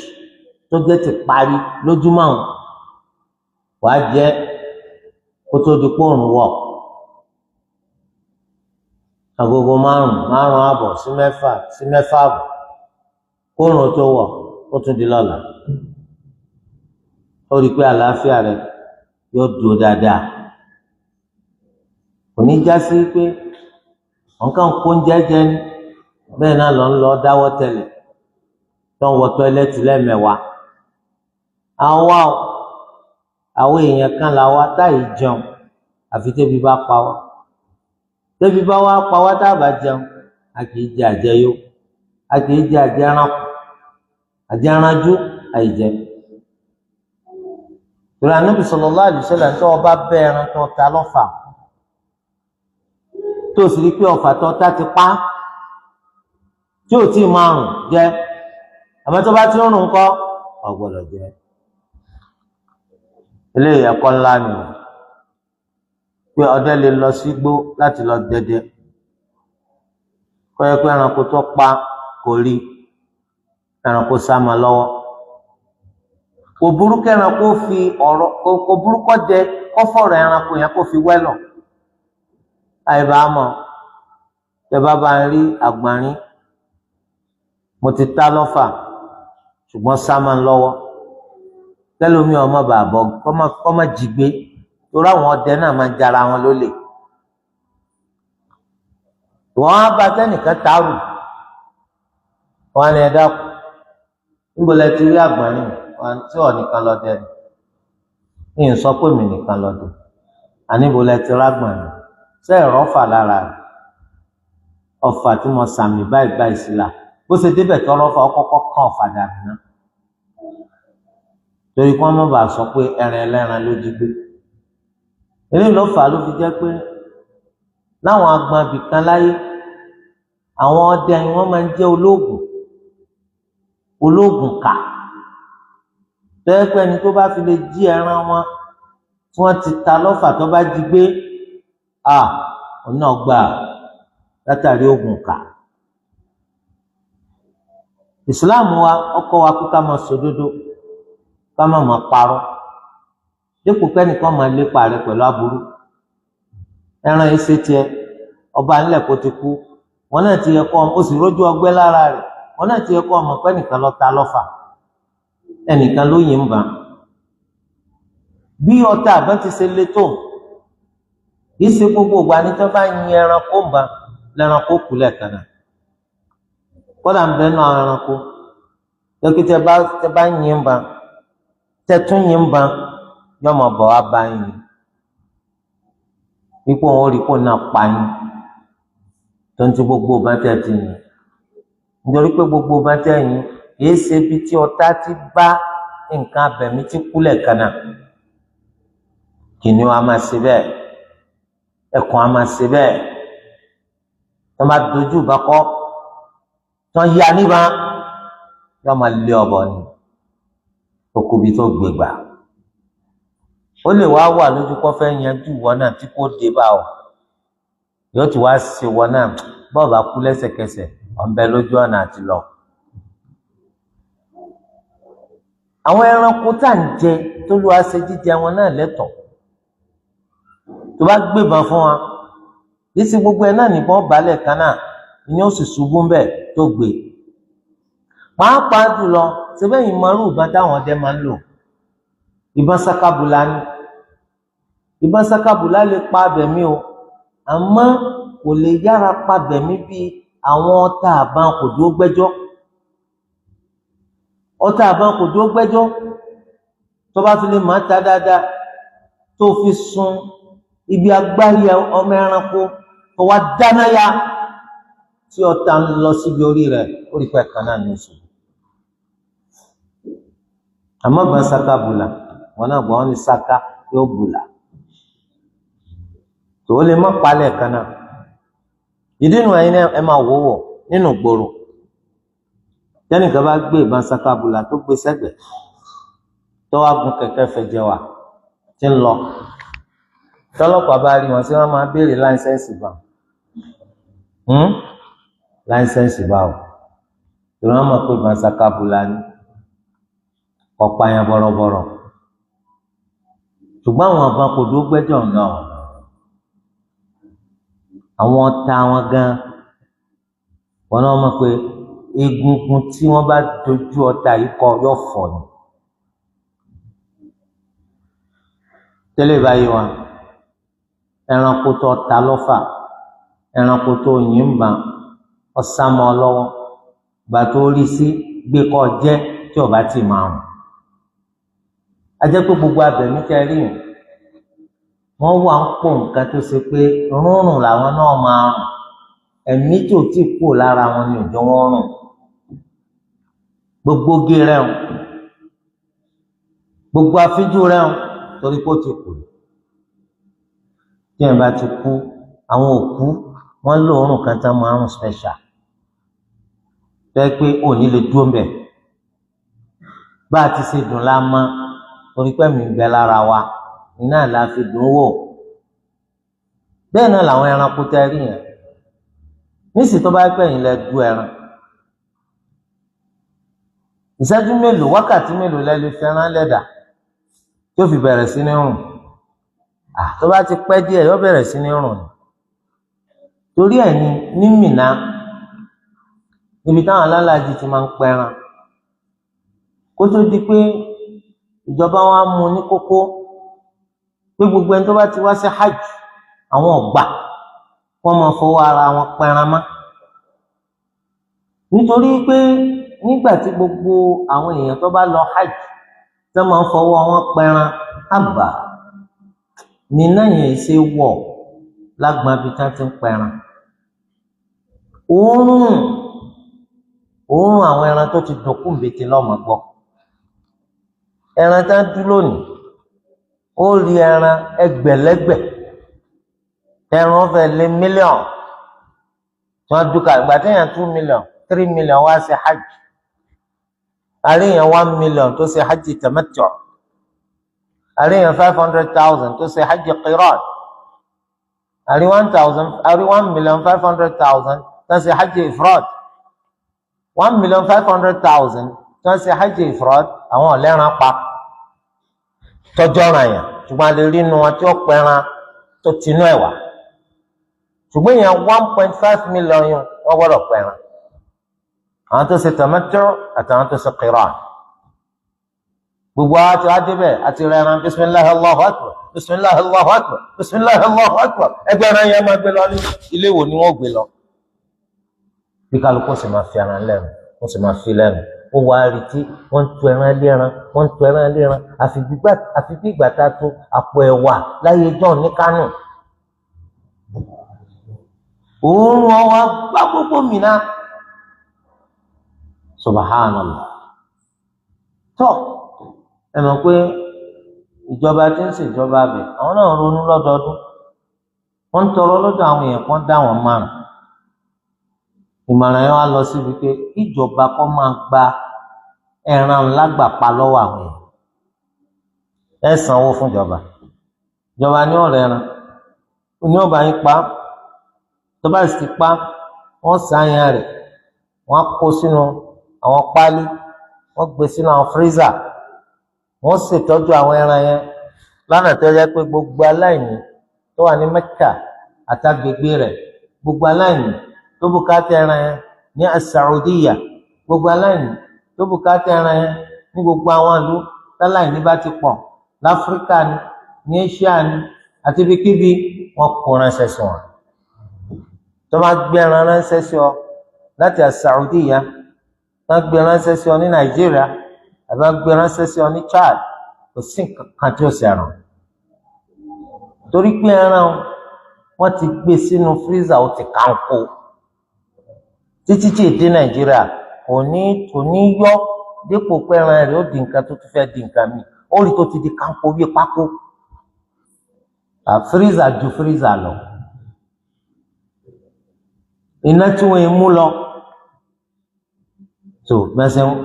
tó jẹ́ ti parí lójúmọ́ àwọn wàá jẹ kó tó di pòrùn wọ̀, agogo 5, 5:30 sí 6 sí 6:30, kóòrùn tó wọ̀, ó tún di lọ́la. Ó rí i pé àlàáfíà rẹ yóò dúró dáadáa, kò ní já sí pé nǹkan kó oúnjẹ jẹ ní bẹ́ẹ̀ náà lọ ń lọ dáwọ́ tẹ́lẹ̀ tó ń wọ tọ́ílẹ̀tì lẹ́ẹ̀mẹ́wàá. Àwọn èèyàn kan làwa táyì jẹun àfi tẹ́bi bá pa wá. Tẹ́bi bá wá pa wá tá a bá jẹun, a kì í jẹ àjẹyó, a kì í jẹ àjẹránkù, àjẹránjú àìjẹ. Ìrìn Ànábì sallallahu alaihi wasallam, tó ọba bẹ́ ẹran tó ta lọ́fà, tó sì rí pé ọfà tó ta ti pa tí ò tí ì márùn jẹ, àmọ́ tó bá ti ń rùn ńkọ́, ò gbọ́dọ̀ jẹ. Eléyìí ẹ̀kọ́ ńlá ni o, pé ọdẹ lè lọ sígbó láti lọ dẹdẹ, kọ́ ẹ pé ẹranko tó pa kò rí ẹranko sá ma lọ́wọ́. Kò burú kẹranko fi ọ̀rọ̀, kò burú kọ́ dẹ kọ́ fọ̀rọ̀ ẹranko yẹn kó fi wẹ́lọ̀. Àìbá mọ̀ tẹ bá bá ń rí àgbọ̀nrín, mo ti ta lọ́fà ṣùgbọ́n sá ma lọ́wọ́, kẹlòmíì ọmọ bàbọ̀ kọ́mọ jí gbé, torí àwọn ọdẹ náà máa ń jara wọn lólè. Wọ́n á bá tẹnìkan tààrù, wọ́n á ní, "Ẹ dákun, níbo lẹ ti rí àgbọ̀nrín?" Wọ́n tí ọ̀ nìkan lọ dẹ ní ń sọ pé mi nìkan lọ dẹ àníbo lẹ ti rágbọ̀nrín, ṣé ẹ̀rọ fà lára rẹ̀, ọfà tí mo sàmì báyìí báyìí sí la. Bó ṣe débẹ̀ tọrọ fà, ó kọ́kọ́ kàn ọ̀fà dànù náà, torí kí wọ́n má bàa sọ pé ẹran ẹlẹ́ran ló jí gbé. Eléyìí ló fà á ló fi jẹ́ pé láwọn agbọn abìkan láyé, àwọn ọdẹ ni wọ́n máa ń jẹ́ olóògùn, olóògùn kà, tó yẹ pé ẹni tó bá fi lè jí ẹran wọn tí wọ́n ti ta lọ́fà, tó bá jí gbé, à òun náà gbà látàrí oògùn kà. Ìsìláàmù wa ọkọ wa kó ká máa sòdodo, ká má máa parọ́, dípò kẹ́nìkan máa lépa rẹ pẹ̀lú aburú. Ẹran yìí ṣe tiẹ̀, ọba ńlẹ̀ kó ti kú, wọn náà ti yẹ kó o sì rójú ọgbẹ́ lára rẹ̀, wọn náà ti yẹ kó ọmọ pé ẹnìkan ló ta lọ́fà, ẹnìkan ló yìn ń bà. Bí ọta àbọ̀n ti ṣe le tó, kì í ṣe gbogbo ìgbà ní tí wọ́n bá yin ẹranko ń bà lẹ́ranko kú lẹ́ẹ̀kan náà. Kódà ń bẹ́ẹ̀ náà ẹranko lókè tẹ bá yin ń bà, tẹ tún yin ń bà, yọ ọmọ bọ̀ wá bá yín wípé òun ò rí kó náà pa yín tó ń ti gbogbo bá tẹ̀ ti yìn, nítorí pé gbogbo bá tẹ̀ yìn kìí ṣe ibi tí ọ̀tá ti bá nǹkan abẹ̀mí ti kú lẹ́ẹ̀kan náà. Kìnìún a máa ṣe bẹ́ẹ̀, ẹkùn a máa ṣe bẹ́ẹ̀. Tó máa dojú ìbá kọ́ tó ń ya níbà, yóò máa lé ọbọ ni okùnbi tó gbégbà. Ó lè wá wà lójú kó fẹ́ yanjú ìwọ náà tí kò dé bá ọ, yóò ti wá ṣe ìwọ náà bọ́ọ̀ bá kú lẹ́sẹ̀kẹsẹ̀, ọ̀nbẹ lójú ọ̀nà àti lọ. Àwọn ẹranko tá à ń jẹ tó lù wá ṣe jíjẹ wọn náà lẹ́tọ̀ọ́, tó bá gbébọn fún wa yìí sí, gbogbo ẹ náà nìbọn balẹ̀ kan náà ni ó sì ṣubú ńbẹ̀ tó gbé. Pàápàá jùlọ sẹ́bẹ̀yìn mọ́rú ìbọn táwọn ọdẹ máa ń lò, ìbọn sakabula ni. Ìbọn sakabula lè pa abẹ̀mí o, àmọ́ kò lè yára pa abẹ̀mí bíi àwọn ọta àbọn kò dúró gbẹ́jọ́. Ọta àbọn kò dúró gbẹ́jọ́, tó bá fi lè máa ta dáadáa, tó fi sun ibi agbárí ọmọ ẹranko tó wá dáná ya tí ọta ń lọ síbi orí rẹ̀, ó rí pẹ́ kan náà ní oṣù. Àmọ́ gbọ́n saka bùlà, wọn náà gbọ́n ní saka yóò bùlà, tó lè má palẹ̀ kan náà. Ìdí nu, ẹ̀yin ẹ máa wò wò nínú gbòòrò, tẹnìkan bá gbé ìbọn saka bùlà tó gbé sẹ́gbẹ̀ẹ́, tó wá gun kẹ̀kẹ́ fẹ̀jẹ̀ wà tí ń lọ, tọ́lọ́pàá bá rí wọn, sí wọn máa béèrè license bá license báwò tí wọ́n mọ̀ pé ìbọn saka bùlà ni, ọ̀pá yẹn bọ̀rọ̀bọ̀rọ̀. Ṣùgbọ́n àwọn àbọn kò dúró gbẹ́jọ́ náà, àwọn ọ̀tá wọn gan, wọn náà mọ̀ pé egungun tí wọ́n bá dojú ọ̀tá yìí kọ yóò fọ́ ni. Tẹ́lẹ̀ báyìí wa, ẹranko tó ta lọ́fà, ẹranko tó yìn ń bà, ọ̀sàmọ́ lọ́wọ́ gbà tó rí sí gbé kọ́ jẹ́ tí ọba ti máa rùn. A jẹ́ pé gbogbo abẹ̀mí tẹ́ rí yìí, wọ́n wà ń pò nǹkan tó ṣe pé rúnrún làwọn náà máa rùn, ẹ̀mí tó ti kú lára wọn ni òjò wọn rùn. Gbogbo gé rẹ̀ ń, gbogbo afíjú rẹ̀ ń, torí pé ó ti kú. Tí ẹ̀ bá ti kú, àwọn òkú wọ́n lóòórùn kan tán máa ń rùn special, tó yẹ pé òní lè dúró ń bẹ̀. Bá a ti ṣe dùn la mọ́, torí pé ẹ̀mí ń bẹ lára wa, iná la fi dùn wò. Bẹ́ẹ̀ náà làwọn ẹranko tẹ́ rí yẹn níṣì, tó bá pẹ́ yín lẹ du ẹran, ìṣẹ́jú mélòó, wákàtí mélòó lẹ lè fẹ́ràn lẹ́dà tó fi bẹ̀rẹ̀ sí ní rùn? Tó bá ti pẹ́ díẹ̀, yóò bẹ̀rẹ̀ sí ní rùn ni. Torí ẹ̀ ní ní Mínà, níbi táwọn alálàájì ti máa ń pẹran, kó tó di pé ìjọba wa mú ní kókó pé gbogbo ẹni tó bá ti wá sí hajj, àwọn ọgbà wọn máa fọwọ́ ara wọn pẹran mọ́, nítorí pé nígbà tí gbogbo àwọn èèyàn tó bá lọ hajj tó máa ń fọwọ́ wọn pẹran, àbà Mínà yẹn ṣe wọ̀ lágbọn ibi tí wọ́n ti ń pẹran, òórùn òórùn àwọn ẹran tó ti dùnkù mbètè lọ́mọ gbọ́. Ẹran tá a dú lónìí, ó rí ẹran ẹgbẹ̀lẹ́gbẹ̀, ẹran fẹ́ lé mílíọ̀nù tí wọ́n dúkà. Ìgbà téèyàn 2 million, 3 million wá sí hajj, àríyàn 1 million tó ṣe hajj tamattu, àríyàn 500,000 tó ṣe hajj qiran, àrí 1,000, àrí 1,500,000 tó ṣe hajj ifrad, 1,500,000 tó ṣe hajj ifrad. Àwọn ọ̀lẹ́ran pa tọjọ́ ọ̀ràn yẹn, ṣùgbọ́n a lè rí inú wọn tí ó pẹran tó tinú ẹ̀ wá. Ṣùgbọ́n èèyàn 1.5 million yẹn, wọ́n gbọ́dọ̀ pẹran, àwọn tó ṣe tamattu àtàwọn tó ṣe qiran. Gbogbo àwọn tí wàá débẹ̀ àti rẹran, bisimilahi Allahu akbar, bisimilahi Allahu akbar, bisimilahi Allahu akbar, ẹgbẹ́ ẹran yẹn máa gbé lọ ní ilé wo ni wọ́n gbé lọ. Bí kálukú sì máa fi ẹran lẹ́nu, wọ́n sì máa fi lẹ́nu, ó wá rí tí wọ́n ń tu ẹran lé ẹran, wọ́n ń tu ẹran lé ẹran, àfi bí ìgbà tá a tó àpò ẹ̀wà láyé john ní Kánò. Òórùn ọwọ́ gbá gbogbo mìíràn, subhanallah. Tó ẹ mọ̀ pé ìjọba tí ń ṣèjọba bẹ̀, àwọn náà ronú lọ́dọọdún, wọ́n ń tọrọ lọ́dọ̀ àwọn èèyàn kan dá wọn márùn. Ìmọ̀ràn yẹn wá lọ síbi pé ìjọba kọ́ máa gba ẹran lágbàpá lọ́wọ́ àwọn èèyàn. Ẹ sanwó fún ìjọba, ìjọba ní ọ̀rẹ́ ẹran ní ọba yín pa. Tó bá sì ti pa, wọ́n sàyàn rẹ̀, wọ́n kó sínú àwọn páálí, wọ́n gbé sínú àwọn freezer, wọ́n ṣètọ́jú àwọn ẹran yẹn lọ́nà tó yẹ pé gbogbo aláìní tó wà ní Mẹ́kà àtàgbègbè rẹ̀, gbogbo aláìní tó bùkátà ẹran yẹn ní Saudiya, gbogbo aláìní tó bùkátà ẹran yẹn ní gbogbo àwọn ìlú táláìní bá ti pọ̀ láfíríkà ni, ní Asia ni, àti ibikíbi, wọ́n kó ránṣẹ́ sí wọn. Tó bá gbé ẹran ránṣẹ́ sí ọ láti Saudiya, tó gbé ránṣẹ́ sí ọ ní Nàìjíríà, àbí wọ́n gbé ránṣẹ́ sí ọ ní Chad, kò sí nǹkan kan tí ó ṣe ẹran. Torí pé ẹran wọn ti gbé sínú freezer, ó ti kàńkó títí tí èdè Nàìjíríà kò ní yọ dípò pé ẹran rẹ̀ ó di nǹkan tó tún fẹ́ di nǹkan mi, ó rí tó ti di kàńkó bí pákó. Freezer ju freezer lọ, iná tí wọ́n mú lọ tó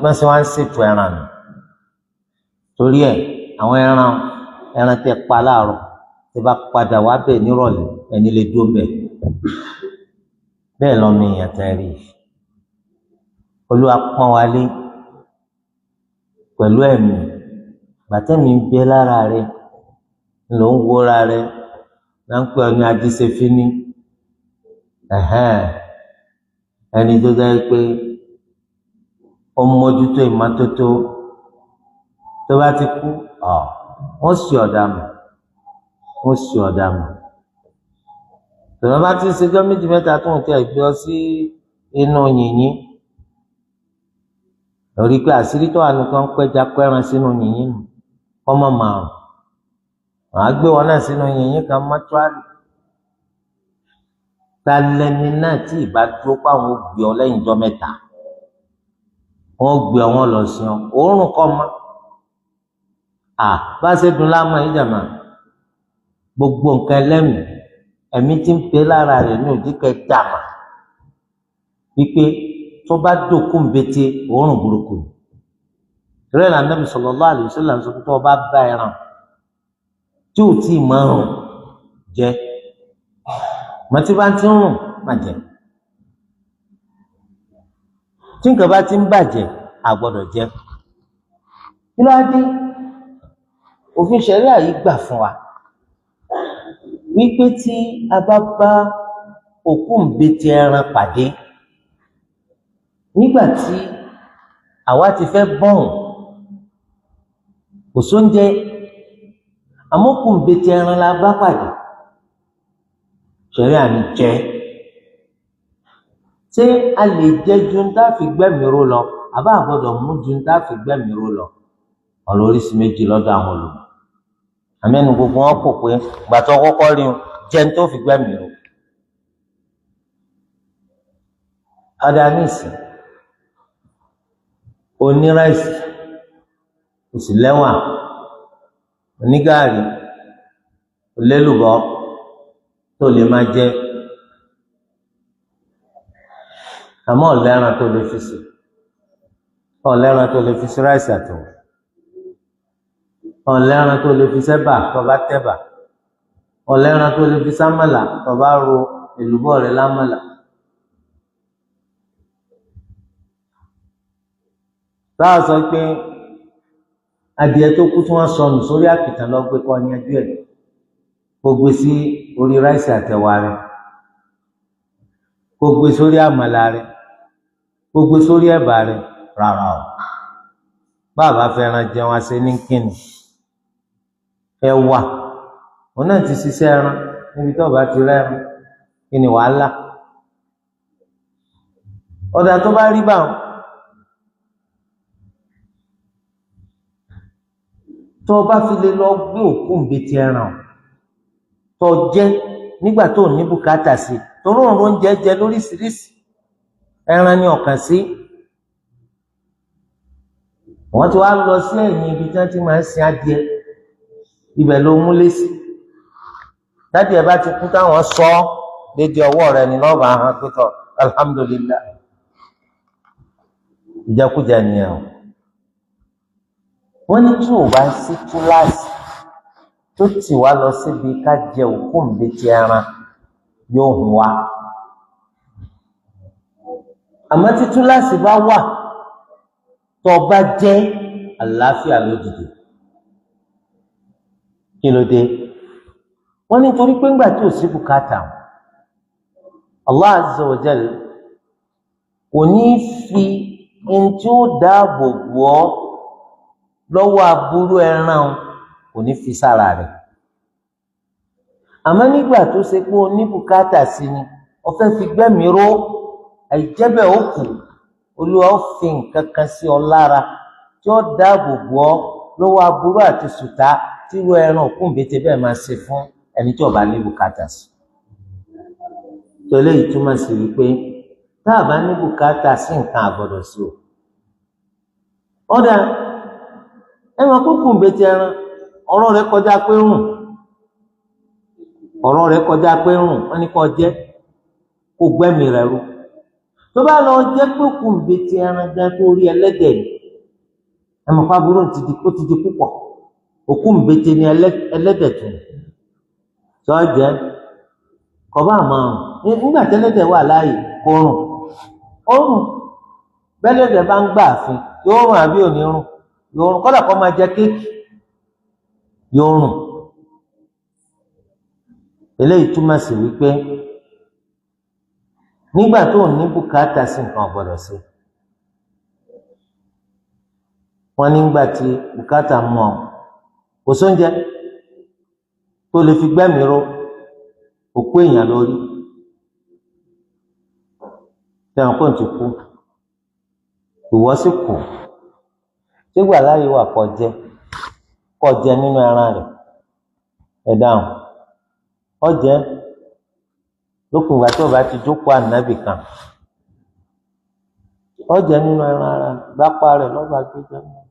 mẹsẹ̀ wá ń ṣètò ẹran nù. Torí ẹ̀, àwọn ẹran tẹ́ pa láàárọ̀, tẹ́ bá padà wá bẹ̀ nírọ̀lẹ́, ẹni lè dúró bẹ̀. Bẹ́ẹ̀ lọ́mọ èèyàn tẹ́ rí i, Olúwa pọ́n wa lé pẹ̀lú ẹ̀mí. Gbàtẹ́mi ń bẹ lára rẹ ló ń wóra rẹ náà ń pè ọ ní ajíṣefínní, ẹni tó jẹ́ pé ó ń mójútó ìmọ́tótó. Tó bá ti kú, wọ́n sì ọ̀dà mọ̀, wọ́n sì ọ̀dà mọ̀. Tòun bá ti ń ṣèjọ́ méjì mẹ́ta tó ń tẹ̀ gbé ọ sí inú yìnyín lórí pé àṣírí tó wà nìkan ń pẹ́ja pẹ́ran sínú yìnyín nù kọ́mọ márùn wọ́n á gbé wọn náà sínú yìnyín kan mọ́túárì. Ta lẹni náà tí ìbá dúró pé àwọn ò gbé ọ lẹ́yìn ọjọ́ mẹ́ta, wọ́n gbé ọ, wọ́n lọ sí ọ, òórùn kọ́ mọ́ à bá ṣe dùn láàmú yìí jàmá. Gbogbo nǹkan ẹlẹ́mìí, ẹ̀mí tí ń pè lára rẹ̀ ní òdìkẹ́ dàmà wípé tó bá dòkú ń bété òórùn burúkú ni. Rẹ̀ là Nàbì sallallahu alaihi wasallam sọ pé tó bá bá ẹran tí ò tí ì máa rùn jẹ, mọtí bá ti ń rùn má jẹ. Tí nǹkan bá ti ń bàjẹ́, a gbọ́dọ̀ jẹ. Kí ló dé? Òfin ṣẹ̀ríà yìí gbà fún wa wípé tí a bá bá òkú ńbete ẹran pàdé nígbà tí àwa ti fẹ́ bọ̀hùn, kò sóúnjẹ, àmọ́ òkú ńbete ẹran la bá pàdé, ṣẹ̀ríà ní jẹ. Ṣé a lè jẹ ju ń tá fi gbẹ́mìí ró lọ, àbá gbọ́dọ̀ mú ju ń tá fi gbẹ́mìí ró lọ? Ọ̀rọ̀ oríṣi méjì lọ́dọ̀ àwọn olùmọ̀. Àmẹ́nu gbogbo wọn kò pé gbàtọ́ kọ́kọ́ rí un jẹun tó fi gbẹ́mìí ró. Ọ̀dà níìsín, oní ráìsì, oṣù lẹ́wà, onígààrí, olélùbọ́ tó lè máa jẹ, àmọ́ ọ̀lẹ́ran tó lè fi sí, ọ̀lẹ́ran tó lè fi sí ráìsì àtẹ̀wọ̀, ọ̀lẹ́ran tó lè fi sẹ́bà tó bá tẹ̀bà, ọ̀lẹ́ran tó lè fi sámàlà tó bá ro èlùbọ́ rẹ̀ lámàlà. Báwa sọ pé adìẹ tó kú tí wọ́n sọnù sórí àkìtàn lọ gbé kọ́ yanjú ẹ̀, kó gbé sí orí ráìsì àtẹ̀wà rẹ̀, kó gbé sórí àmàlà rẹ̀, kó gbé sórí ẹ̀bà rẹ̀. Rárá o, bàbá fẹ́ràn jẹun àṣẹ ní kíni ẹ̀wà òun náà ti ṣiṣẹ́ ẹran níbi tó bá ti rẹ́ran, kí ni wàhálà? Ọ̀dà tó bá rí báwọn, tó o bá fi lè lọ gbé òkú ńbẹ́tì ẹran tó o jẹ nígbà tó o ní bùkátà sí, torí òun oúnjẹ jẹ lóríṣiríṣi, ẹran ni ọ̀kàn sí. Wọ́n ti wá lọ sí ẹ̀yìn ibi tí wọ́n ti máa ń sin adìẹ, ibẹ̀ ló múlé sí. Dádìẹ bá ti kú táwọn sọ ọ́ dédé ọwọ́ rẹ ní lọ́ọ̀bà hàn pẹ́tọ́ alhamdulillah. Ìjẹkújẹ nìyẹn o. Wọ́n ní tí ò bá sí túláàsì tó tì wá lọ síbi ká jẹ òkú ńbẹ́tì ẹran, yóò hùn wá. Àmọ́ tí túláàsì bá wà, tó o bá jẹ́, àlàáfíà ló dìde. Kí ló dé? Wọ́n ní torí pé ńgbà tí ò sí bùkátà, Allah azza wa jal kò ní fi ẹni tí ó dáàbò bò ọ́ lọ́wọ́ aburú ẹran, kò ní fi sára rẹ̀. Àmọ́ nígbà tó ṣe pé o ní bùkátà sí ni, o fẹ́ fi gbẹ́mìí ró, àìjẹ́bẹ̀ ó kù, Olúwa ó fi nǹkan kan sí ọ lára tí ó dáàbò bò ọ́ lọ́wọ́ aburú àti sùtá tí irú ẹran òkú ńbẹ́tẹ̀ bẹ́ẹ̀ máa ṣe fún ẹni tí ó bá ní bùkátà sí. Tó eléyìí túmọ̀ sí wípé tá a bá ní bùkátà sí nǹkan, àgbọ́dọ̀ sí o. Ọ̀dà ẹ máa kókò ń betí ẹran, ọ̀rọ̀ rẹ̀ kọjá pé rùn, ọ̀rọ̀ rẹ̀ kọjá pé rùn. Wọ́n ní kó jẹ́ kó gbẹ́mìí rẹ̀ rú. Tó bá lọ jẹ́ pé kò ń betí ẹran gan tó rí ẹlẹ́dẹ̀ ni, ẹ mọ̀ pé aburú ó ti di púpọ̀. Òkú ń betí ni ẹlẹ́dẹ̀ tún tó jẹ́ kọba àmọ́ rùn. Nígbà tẹ́lẹ́dẹ̀ wà láàyè kó rùn, ó rùn. Bẹ́lẹ́dẹ̀ bá ń gbà fún yóò rùn àbí òní rùn? Yóò rùn. Kọ́dà kó máa jẹ kéèkì, yóò rùn. Eléyìí túmọ̀ sí wípé nígbà tó ò ní bùkátà sí nǹkan, ọ̀gbọ́dọ̀ sí. Wọ́n nígbà tí bùkátà mú ọ, kò sóúnjẹ tó lè fi gbẹ́mìí ró, òkú èèyàn lórí tẹ̀wọ̀n kò tí kú, ìwọ sì kù, sígbà láàyè wà kó jẹ, kó jẹ nínú ẹran rẹ̀? Ẹ dáhùn. Ọjẹ lókun ìgbà tí o bá ti jókòó ànábì kan, ọjẹ nínú ẹran ara gbápá rẹ̀ lọ́ba gbé jẹ mọ́.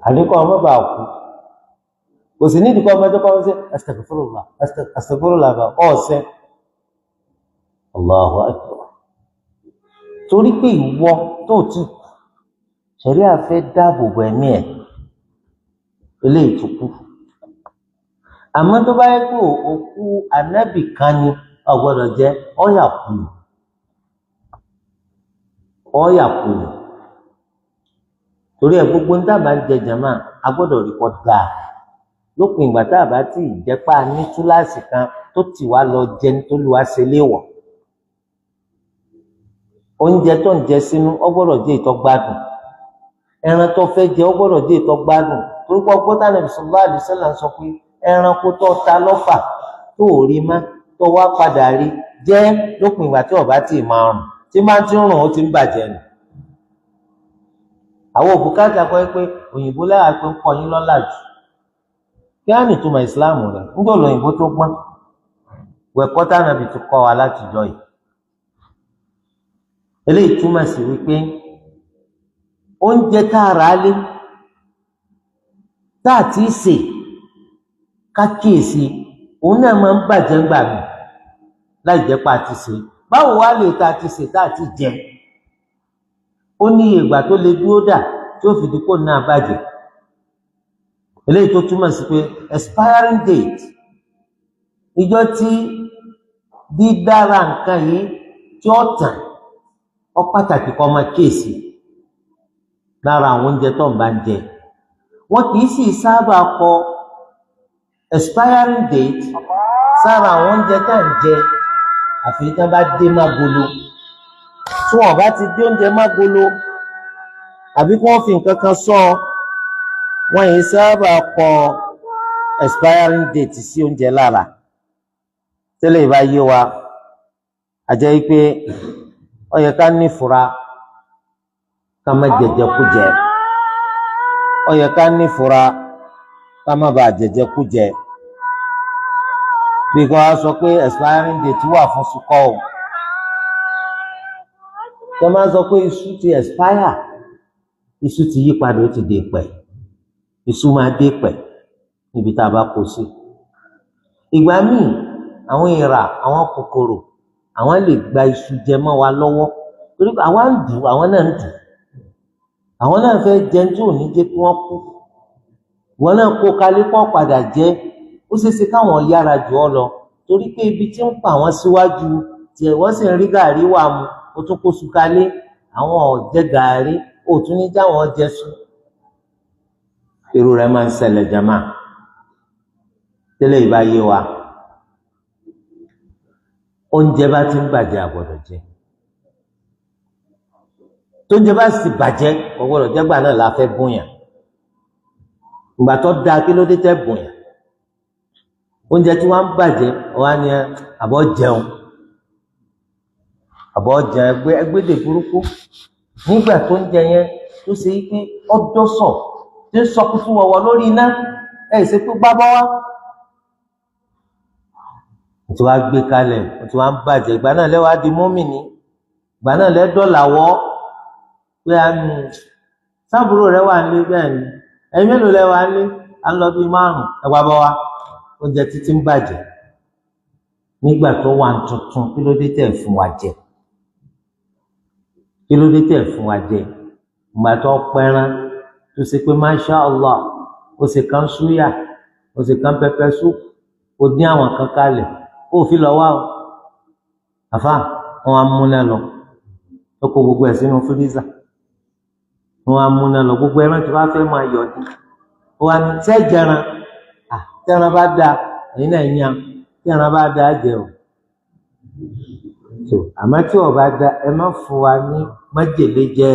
Àdínkù ọmọ bá kú, kò sí nídìí kọ́ ọmọdé kọ́ ṣe astaghfirullah astaghfirullah bá ọ̀ọ́sẹ́ Allahu akbar. Torí pé ìwọ tó ti kú, ṣẹ̀rí àfẹ́ dáàbò bo ẹ̀mí ẹ̀ eléyìí tó kú. Àmọ́ tó bá yẹ kó òkú ànábì kan ni, ò gbọ́dọ̀ jẹ, ọ̀yà kù, ọ̀yà kù. Torí ẹ̀ gbogbo ń dábàá ń jẹ jàmá, a gbọ́dọ̀ rí kọ́ dáa. Lópin ìgbà tá a bá ti jẹ́pá ní túláàsì kan tó tì wá lọ jẹ nítorí wá ṣe léèwọ̀. Oúnjẹ tó ń jẹ sínú, ó gbọ́dọ̀ jẹ́ ìtọ́ gbádùn. Ẹran tó fẹ́ jẹ, ó gbọ́dọ̀ jẹ́ ìtọ́ gbádùn. Torí pé ọgbọ́n tánà sallallahu alaihi wasallam sọ pé ẹranko tó ta lọ́fà tó ò rí má tó wá padà rí jẹ́ lópin ìgbà tí ó bá ti máa rùn. Tí máa ti ń rùn, ó ti ń bàjẹ́ nù. Àwọn òbúkátà kọ́ pé òyìnbó lára pé ń kọ́ yín lọ́lá jù. Kí á nìtumọ̀ ìsìláàmù rẹ̀? Ńgbọ́ lòyìnbó tó gbọ́n. Wẹ̀kọ́ tánàbì ti kọ́ wa látijọ́ yìí. Eléyìí túmọ̀ sí wípé oúnjẹ tá a rà á lé tá a ti sè, ká kíyèsí, òun náà máa ń bàjẹ́ ńgbà mí láì jẹ́ pa ti sè. Báwo wá lè tá a ti sè tá a ti jẹ? Ó ní iye ìgbà tó lè dúró dà tí ó fi di kó náà bàjẹ́. Eléyìí tó túmọ̀ sí pé expiring date, ìjọ tí dídára nǹkan yìí tí ó tàn, ó pàtàkì kó máa kíyèsí lára àwọn oúnjẹ tó ń bá ń jẹ. Wọn kì í sì sábà kọ expiring date sára àwọn oúnjẹ tá à ń jẹ, àfi tí wọn bá dé mágolo. Tí wọn bá ti dé oúnjẹ mágolo àbí kí wọn fi nǹkan kan sọ, wọn yìí sábà kọ expiring date sí oúnjẹ lára. Tẹ́lẹ̀ ìbá yé wa, àjẹ́ pé ó yẹ ká nífura ká má jẹjẹkújẹ. Ó yẹ ká nífura ká má bàa jẹjẹkújẹ. Bí kò wá sọ pé expiring date wà fún sukọ o, tó máa sọ pé iṣu ti expire, iṣu ti yí padà, ó ti dé pẹ̀. Iṣu máa dé pẹ̀ níbi tá a bá kó sí. Ìgbà míì, àwọn èèrà, àwọn kòkòrò, àwọn lè gba iṣu jẹ mọ́ wa lọ́wọ́, torí pé àwa ń dù, àwọn náà ń dù, àwọn náà fẹ́ jẹun tí ò ní jẹ́ kí wọ́n kú. Wọn náà kó kalẹ̀ pọ̀ padà jẹ́. Ó ṣeé ṣe káwọn yára jù ọ́ lọ, torí pé ibi tí ń pa àwọn síwájú tiẹ̀, wọ́n sì ń rí gàrí wà mu. Ó tún kó su kalẹ̀, àwọn ò jẹ gàrí, ó tún ní jáwọn jẹ su. Irú rẹ̀ máa ń ṣẹlẹ̀ jama. Tẹ́lẹ̀ ìbá yé wa, oúnjẹ bá ti ń bàjẹ́, àgbọ́dọ̀ jẹ. Tóúnjẹ bá sì bàjẹ́, kò gbọ́dọ̀ jẹ́gbà náà la fẹ́ bóyá. Ìgbà tó dáa, kí ló dé tẹ́ bóyá? Oúnjẹ tí wọ́n ń bàjẹ́, wọ́n á ní àbọ̀ jẹun, àbọ̀ jẹun. Ẹgbẹ́ ẹgbẹ́dẹ̀ burúkú nígbà tó ń jẹ yẹn tó ṣe pé ọdọ́sọ̀ tí ń sọ kúkú wọ̀wọ̀ lórí iná, ẹ̀ ṣe pé gbábọ́ wá. Ó ti wá gbé kalẹ̀, ó ti wá ń bàjẹ́. Ìgbà náà lẹ́wàá di mùmínì, ìgbà náà lẹ́dọ̀là wọ́ pé sábúrò rẹ wà nílé. Bẹ́ẹ̀ ni, ẹ̀yin mélòó lẹ wà nílé? À ń lọ bíi 5. Ẹ wá bọ́ wá oúnjẹ títí ń bàjẹ́ nígbà tó wà tuntun. Kí ló dé tẹ̀ fún wa jẹ? Kí ló dé tẹ̀ fún wa jẹ? Ìgbà tó pẹran tó ṣe pé masha Allah, ó ṣe kan súyà, ó ṣe kan pepper soup, ó dín àwọn kan kalẹ̀, ó fi lọ wá o. Àfa wọn á múná lọ, ó kó gbogbo ẹ̀ sínú freezer, wọn á múná lọ, gbogbo ẹran tí wọn fẹ́ máa yọ̀ dín. Wọn á ní sẹ́jẹran tẹ́ran bá da ẹ̀yin náà yan, tẹ́ran bá da jẹ o. So àmọ́ tí ó bá da, ẹ má fún wa ní májèlé jẹ.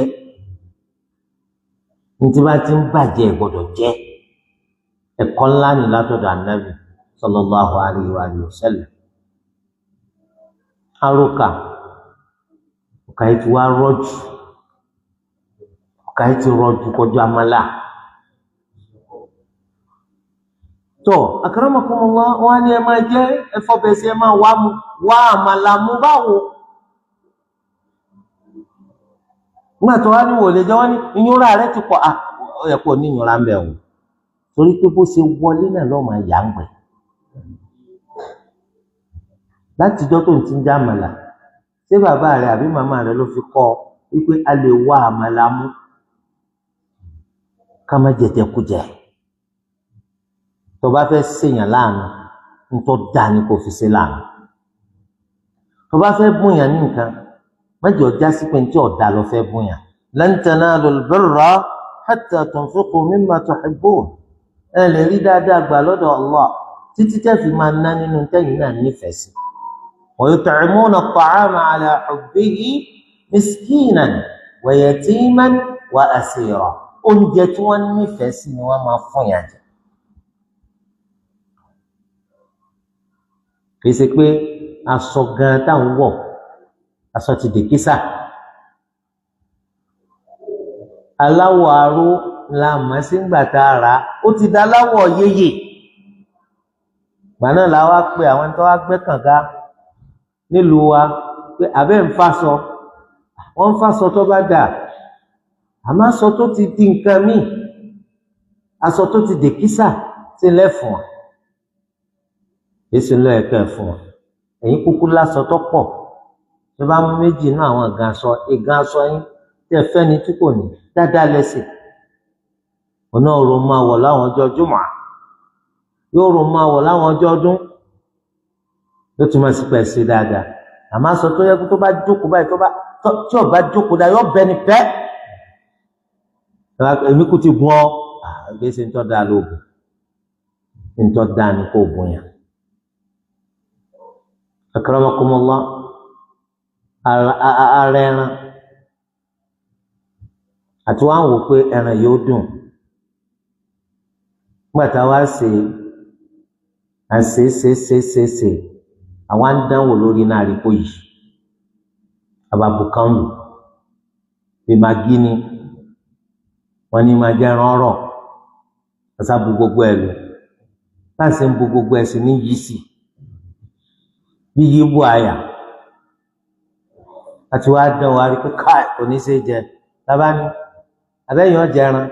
Ntí bá ti ń bàjẹ́, gbọ́dọ̀ jẹ́. Ẹ̀kọ́ ńlá ni látọ̀dọ̀ Ànábì sallallahu alayhi wa sallam. Aróka ọkà yìí ti wá rọ̀jù, ọkà yìí ti rọ̀jù kọjú àmàlà. Tó akramakumullah, wọn á ní ẹ máa jẹ ẹfọ bẹsẹ, ẹ máa wá mu wá àmàlà mu báwo. Nígbà tó wá ní wò lè jẹ, wọn ní ìyúnra rẹ ti pọ̀. Ó yẹ kó ní ìyúnra ń bẹ o, torí pé bó ṣe wọlé náà lọ́ọ́ máa yà ń gbẹ. Látijọ́ tó ń ti ń jẹ àmàlà, ṣé bàbá rẹ àbí màmá rẹ ló fi kọ́ ọ wípé a lè wá àmàlà mú ká má jẹjẹkújẹ? Tó bá fẹ́ ṣèyàn láàánú, ntọ́ da ni kò fi ṣe láàánú. Tó bá fẹ́ bùnyàn ní nǹkan, mẹ́jọ já sí pé ntí ọ̀dà lọ fẹ́ bùnyàn. Lan tanalul birra hatta tunfiqu mimma tuhibbun. Ẹ lè rí dáadáa gbà lọ́dọ̀ Allah títí tẹ́ fi máa ná nínú tẹ́yìn náà nífẹ̀ẹ́ sí. Wa yut'imuna at-ta'ama ala hubbihi miskinan wa yatiman wa asira. Oúnjẹ tí wọ́n nífẹ̀ẹ́ sí ni wọ́n máa fún yàn jẹ. Kì í ṣe pé aṣọ gan táwọn wọ̀, aṣọ ti dè kísà. Aláwọ̀ aró la mọ̀ sí ńgbà tá a rà á, ó ti da aláwọ̀ yéyè. Gbà náà la wá pé àwọn tó wá gbẹ́ kànga nílùú wa pé àbẹ́ ń fàṣọ, wọ́n ń fàṣọ tó bá dà, àmọ́ aṣọ tó ti di nǹkan míì, aṣọ tó ti dè kísà sí lẹ́fọ̀n wa. Èsì ńlọ ẹ̀kẹ́ fún wa. Ẹ̀yin kúkú lásọ tó pọ̀, tó bá mú méjì náà àwọn ìgàn aṣọ yín tí ẹ fẹ́ ni tí kò ní dáadáa lẹ́sìn. Ọ̀nà òrò máa wọ̀ láwọn ọjọ́ jùmọ̀, yóò rò máa wọ̀ láwọn ọjọ́ ọdún, ló túmọ̀ sí pẹ̀ sí dáadáa. Àmọ́ aṣọ tó yẹ kó tó bá jókòó báyìí, tó bá tí ò bá jókòó dáa, yóò bẹ ní pẹ́. Èmi kò ti gun ọ, gbèsè ń tọ́ da lóògùn, ń tọ́ da ni kò gùn yàn. Akramakumullah, ara ẹran àti wọn wò pé ẹran yóò dùn. Nígbà tá a wá ṣe àṣe ṣe ṣe ṣe ṣe, àwa ń dánwò lórí náà rí kó yìí ababu kan lù bí magi ni wọn ní máa jẹ ẹran ọ̀rọ̀, ọsà bu gbogbo ẹ lù. Láti ń bu gbogbo ẹ sí ní yìí sí bí yìí bu àyà àti wàá dán wàá rí pé káì kò ní ṣe jẹ. Bàbá ní abẹ́yìn ọ̀jẹ̀ ẹran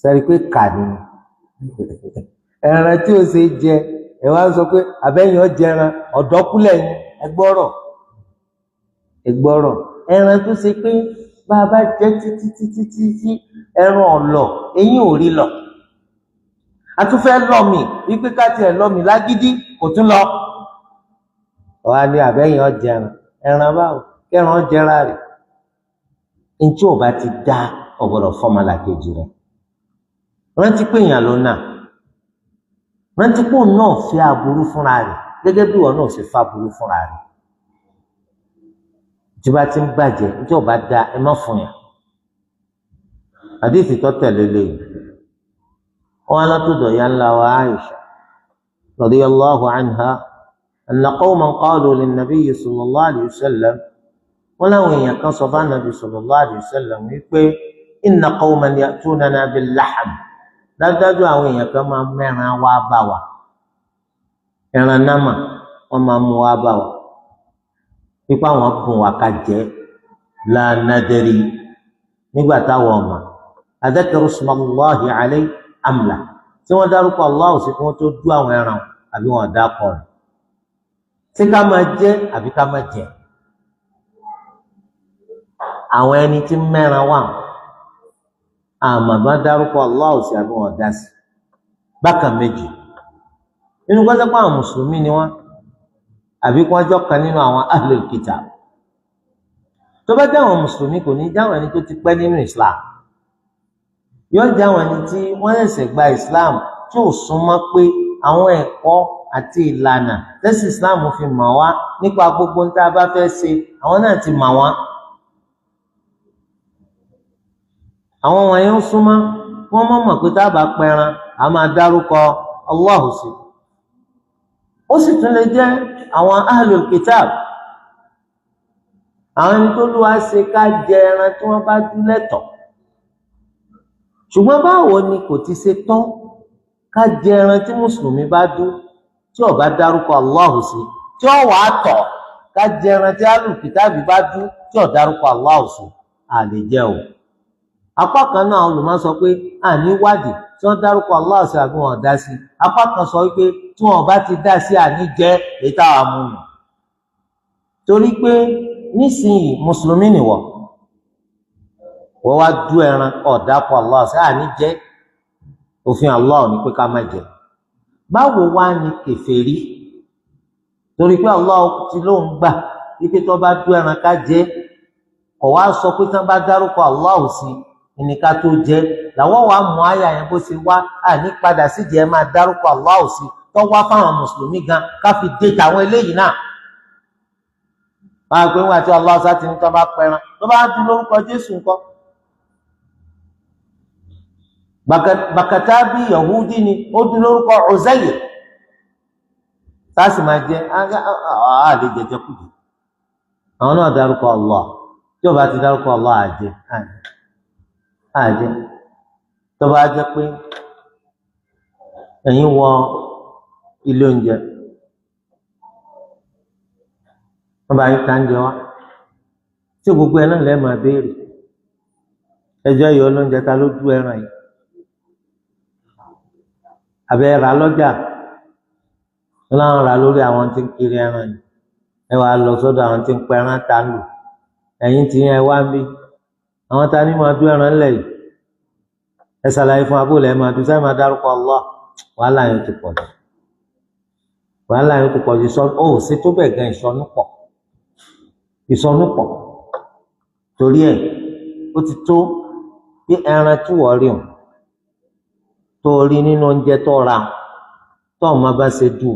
sẹ́rí pé kà ní ẹran tí ó ṣe jẹ. Ẹ wá sọ pé abẹ́yìn ọ̀jẹ̀ ẹran ọ̀dọ́kúlẹ̀ yín. Ẹgbọ́rọ̀ ẹgbọ́rọ̀ ẹran tó ṣe pé bá a bá jẹ títí títí títí ẹran ọ̀lọ̀ eyín ò rí lọ, àtúfẹ́ lọ́mì wípé ká tiẹ̀ lọ́mì lágídí kò tún lọ. Wàá ní abẹ́yìn ọ̀jẹ̀ ẹran ẹran báwo kẹran jẹra rẹ̀. Ntí o bá ti dá ọ̀gbọ́dọ̀ fọmọlàkejì rẹ̀. Rántí pé èèyàn ló nà, rántí pé òun náà fi aburú fúnra rẹ̀ gẹ́gẹ́ bí wọn náà ṣe fa aburú fúnra rẹ̀. Tí bá ti ń bàjẹ́, ntí o bá dá, ẹ má fún yàn. Àdéhìí tó tẹ̀lé lẹ́yìn wọn alátòdò ya ńlá wa Aisha radiyallahu anha anna qawman qalu lin-nabiyyi sallallahu alayhi wa sallam. Wọn láwọn èèyàn kan sọ fún anabi sallallahu alayhi wa sallam wípé inna qawman ya'tunana bil-lahm, dájúdájú àwọn èèyàn kan máa mẹ́ran wá bá wa, ẹran námà wọ́n máa mú wá bá wa, pípa àwọn bùn wá ká jẹ. La nadri, nígbà táwọn ọmọ adhakaru ismallahi alayhi am la, tí wọ́n dárúkọ Allah sí kí wọ́n tó dú àwọn ẹran àbí wọ́n dákọ rẹ̀, tí ká máa jẹ àbí ká máa jẹ. Àwọn ẹni tí mẹ́ran wà àmọ́ bá dárúkọ Allah sí àbí wọ́n dá sí. Bákan méjì nínú gbọ́dọ̀ pé àwọn mùsùlùmí ni wọ́n, àbí kí wọ́n jọ kan nínú àwọn ahlul kitab. Tó bá jẹ́ àwọn mùsùlùmí, kò ní jáwọn ẹni tó ti pẹ́ nínú Islam, yóò jáwọn ẹni tí wọ́n ṣẹ̀ṣẹ̀ gba Islam, tí ò súnmọ́ pé àwọn ẹ̀kọ́ àti ìlànà tẹ́sí Islam fi mọ̀ wá nípa gbogbo níta bá fẹ́ ṣe, àwọn náà ti mọ̀ wọ́n. Àwọn wọ̀nyí ń súnmọ́ wọ́n mọ̀ pé tá a bá pẹran a máa dárúkọ Allah sí. Ó sì tún lè jẹ́ àwọn ahlul kitab, àwọn ẹni tó lùwà ṣe ká jẹ ẹran tí wọ́n bá dú lẹ́tọ̀ọ́. Ṣùgbọ́n báwo ni kò ti ṣe tán ká jẹ ẹran tí mùsùlùmí bá dú tí ó bá dárúkọ Allah sí, tí ó wàá tọ̀ ká jẹ ẹran tí ahlul kitab bá dú tí ó dárúkọ Allah sí? A lè jẹ o. Apá kan náà olùmọ̀ sọ pé àní wádìí tí wọ́n dárúkọ Allah sí àbí wọn dá sí. Apá kan sọ wípé tí wọn bá ti dá sí, àní jẹ èyí táwa mú nù. Torí pé nísìnyí mùsùlùmí nìwọ, wọ́n wá dú ẹran ọ̀dàpọ̀ Allah sí, àní jẹ. Òfin Allah ní pé ká má jẹ. Báwo wá ní kèfèrí? Torí pé Allah ti lóun gbà wípé tó bá dú ẹran ká jẹ, kò wá sọ pé tí wọ́n bá dárúkọ Allah sí ìníká tó jẹ. Làwọn wàá mú àyà yẹn bó ṣe wá, àní padà sídìí ẹ máa dárúkọ Allah sí tó wá fáwọn mùsùlùmí gan ká fi dé tàwọn eléyìí náà. Wọn á pè wọn àti Allah sá ti ní tó bá pẹran tó bá dún lórúkọ Jésù ńkọ́. Bàkàtà bí Yahudi ni ó dún lórúkọ Uzayr, tá a sì máa jẹ àlè jẹjẹ kùdù. Àwọn náà dárúkọ Allah, tí ó bá ti dárúkọ Allah àjẹ àjẹ. Tó bá jẹ́ pé ẹ̀yin wọ ilé oúnjẹ, wọ́n bá yín ta oúnjẹ wá, tí gbogbo ẹ náà lẹ́ẹ̀ máa béèrè ẹjọ́ ìyọ́ olóúnjẹ ta ló dú ẹran yìí, àbẹ rà lọ́jà, wọn láwọn rà lórí àwọn tí ń kiri ẹran yìí, ẹ wàá lọ sọ́dọ̀ àwọn tí ń pẹran ta lù, ẹ̀yin tí yẹn wá ń bí àwọn ta ni máa dú ẹran ńlẹ̀ yìí, ẹ ṣàlàyé fún abúlé ẹ máa dú sáyẹn máa dárúkọ Allah. Wàhálà yẹn ti pọ̀ jù, wàhálà yẹn ti pọ̀ jù. Sọ ó ṣe tó bẹ̀ gan, ìsọnù pọ̀, ìsọnù pọ̀. Torí ẹ̀ ó ti tó bí ẹran tí wọ́n rí o tó rí nínú oúnjẹ tó ra, tó ọmọ bá ṣe dù,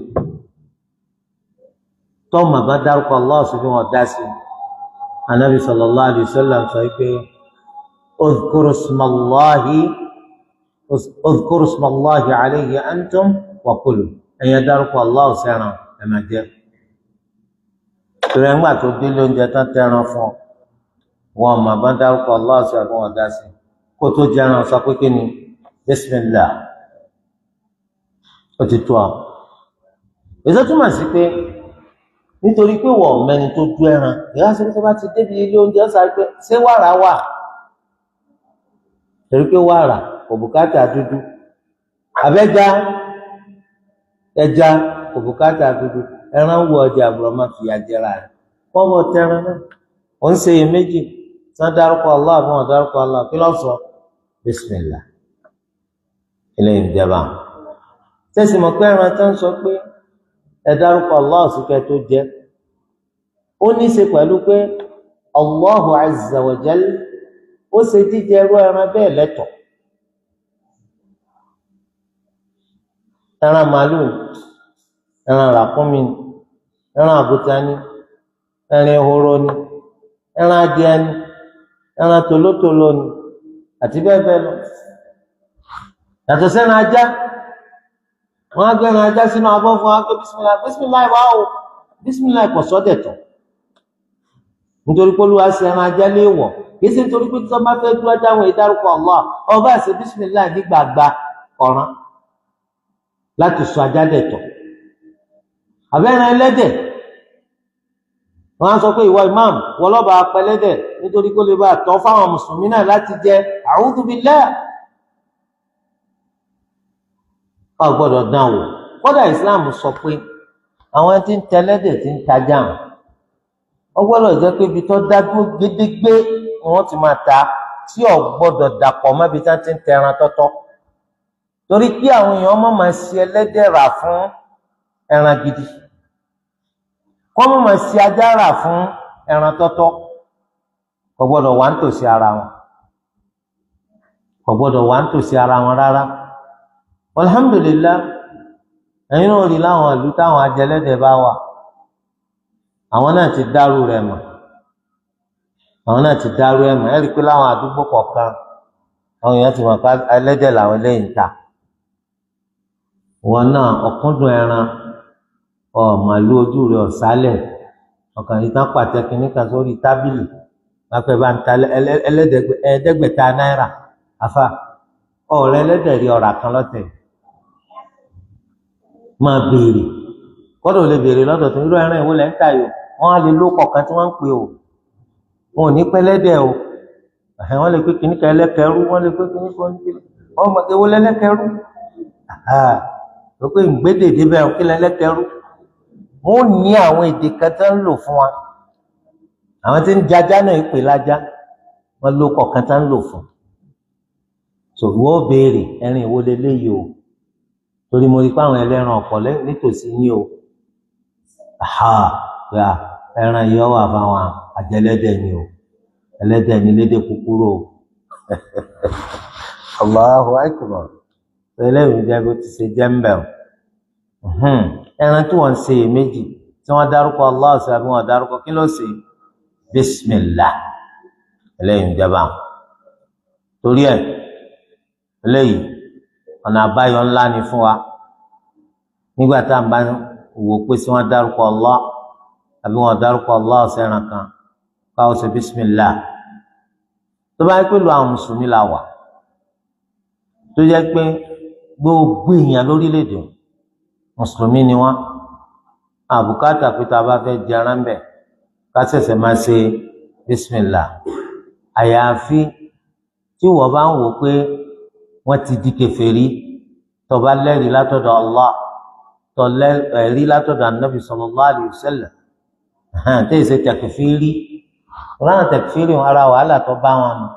tó ọmọ bá dárúkọ Allah sí fi wọn dá sí. Anabi sallallahu alayhi wa sallam sọ pé udhkuru ismallahi alayhi antum wa kulu, ẹ̀yin dárúkọ Allah sẹ́ran ẹ̀ máa jẹ. Torí ẹ̀ńgbà tó délé oúnjẹ tán tẹran fún ọ, wọn ọmọ bá dárúkọ Allah sí àbí wọn dá sí, kó tó jẹran sọ pé kí ni bismillah, ó ti tó ọ. Èso túmọ̀ sí pé nítorí pé wọ́n mẹ́ni tó dú ẹran, ìyá sọ pé tó bá ti débi ilé oúnjẹ ó sáré pé ṣé wàrà wà, torí pé wàrà kò bùkátà dúdú, àbẹ́já ẹja kò bùkátà dúdú, ẹran wọ ọjà àbúrò máa fìyà jẹra rẹ, wọ́n bọ̀ tẹran náà, ó ń ṣe iyèméjì tí wọ́n dárúkọ Allah àbí wọ́n dárúkọ Allah, kí ló sọ? Bismillah. Eléyìí ń jẹba. Tẹ̀sí mọ̀ pé ẹran tó ń sọ pé ẹ dárúkọ Allah sí kẹ́ tó jẹ, ó ní í ṣe pẹ̀lú pé Allahu azza wa jal ó ṣe jíjẹ irú ẹran bẹ́ẹ̀ lẹ́tọ̀ọ́. Ẹran màálù, ẹran ràkúnmí, ẹran àgùtàn ni, ẹran ehoro ni, ẹran adìẹ ni, ẹran tòlótòló ni, àti bẹ́ẹ̀ bẹ́ẹ̀ lọ. Yàtọ̀ sẹ́ran ajá, wọ́n á gbé ẹran ajá sínú abọ́ fún wa pé bísímìlá, bísímìlá ìwà o, bísímìlá ìpọ̀ sọ́dẹ̀ tọ̀. Nítorí pé Olúwa ṣe ẹran ajá léèwọ̀, kì í ṣe nítorí pé tí wọ́n bá fẹ́ dú ajá wọn ìdárúkọ Allah. Ọba ṣe bísímìlá nígbàgbà ọ̀ràn láti sọ ajá dẹ̀tọ̀. Àbẹ́rẹ́ ẹlẹ́dẹ̀, wọ́n á sọ pé ìwọ imam wọ́n lọ́ba apẹlẹ́dẹ̀ nítorí kó lè bá tọ́ fáwọn mùsùlùmí náà láti jẹ. A'udhu billah, ọ gbọ́dọ̀ dán wò. Kódà Islam sọ pé àwọn tí ń tẹlẹ́dẹ̀ tí ń tajà wọn, ó gbọ́dọ̀ jẹ́ pé ibi tó dájú gédégbé ni wọ́n ti máa ta, tí ò gbọ́dọ̀ dàpọ̀ mọ́ ibi tí wọ́n ti ń tẹran tọ́tọ́, torí kí àwọn èèyàn má máa ṣe ẹlẹ́dẹ̀ rà fún ẹran gidi, kọ́ má máa ṣe ajá rà fún ẹran tọ́tọ́. Kò gbọ́dọ̀ wà nítòsí ara wọn, kò gbọ́dọ̀ wà nítòsí ara wọn rárá. Alhamdulillah, ẹ̀yin náà rí láwọn ìlú táwọn ajẹlẹ́dẹ̀ bá wà, àwọn náà ti dárú rẹ̀ mọ̀, àwọn náà ti dárú ẹ̀ mọ̀. Ẹ rí i pé láwọn àdúgbò kọ̀ọ̀kan àwọn èèyàn ti mọ̀ pé ẹlẹ́dẹ̀ làwọn eléyìí ń tà. Wọn náà ọ̀kúndùn ẹran ọ̀ màlúù ojú rẹ̀ ọ̀sálẹ̀ ọ̀kàn yìí tán pàtẹ kìíní kan sórí tábìlì lápẹ́ bá ń ta ẹ̀ẹ́dẹ́gbẹ̀ta náírà. Afa ọ̀rẹ́ ẹlẹ́dẹ̀ rí ọ̀rà kan lọ́tẹ̀ máa béèrè, kọ́dọ̀ lè béèrè lọ́dọ̀ tó irú ẹran ìwọ lẹ́ ń tà yìí o. Wọ́n á lè ló kọ̀ọ̀kan tí wọ́n ń pè o, wọn ò ní pẹ́lẹ́dẹ̀ o. Wọ́n lè pé kìíní kan ẹlẹ́kẹ̀rú, wọ́n lè pé kìíní kan wọ́n mọ̀ ewo lẹ́lẹ́kẹ̀rú ló pé ìgbédèdè bẹ́ẹ̀ kí lẹ́lẹ́kẹ̀rú. Wọ́n ní àwọn èdè kan tó ń lò fún wa. Àwọn tí ń jajá náà pè lájá, wọ́n ló kọ̀ọ̀kan tó ń lò fún. So ìwọ ó béèrè ẹran ìwọ lélẹ́yìí o, torí mo rí pé àwọn ẹlẹ́ran ọ̀pọ̀ nítòsí yín o. Ẹran yìí wà fáwọn àjẹlẹ́dẹ̀ ni o, ẹlẹ́dẹ̀ ni lédè kúkúrú o. Allahu akbar. Eléyìí jẹ́ bó ti ṣe jẹ́ ń bẹ̀ o. Ẹran tí wọ́n ń ṣe iyèméjì tí wọ́n dárúkọ Allah sí àbí wọ́n dárúkọ, kí ló ṣe? Bismillah. Eléyìí ń jẹba. Torí ẹ̀ eléyìí ọ̀nà àbáyọ ńlá ni fún wa nígbà tá à ń bá wò pé sí wọ́n dárúkọ Allah àbí wọ́n dárúkọ Allah sí ẹran kan, káwọ́ ṣe bismillah. Tó bá yẹ pé lu àwọn mùsùlùmí la wà, tó jẹ́ pé gbogbo èèyàn lórílẹ̀‐èdè mùsùlùmí ni wọ́n, àbùkátà pé tá a bá fẹ́ jẹran bẹ̀ ká ṣẹ̀ṣẹ̀ máa ṣe bismillah. Àyàfi tí wọ́n bá ń wò pé wọ́n ti di kèfèrí, tó bá lẹ́rìí látọ̀dọ̀ Allah, tó lẹ́rìí látọ̀dọ̀ anabi sallallahu alayhi wa sallam, tẹ́ ìṣe tẹ̀kìfìrí. Ráhùn tẹ̀kìfìrí ara wàhálà tó bá wọn nù.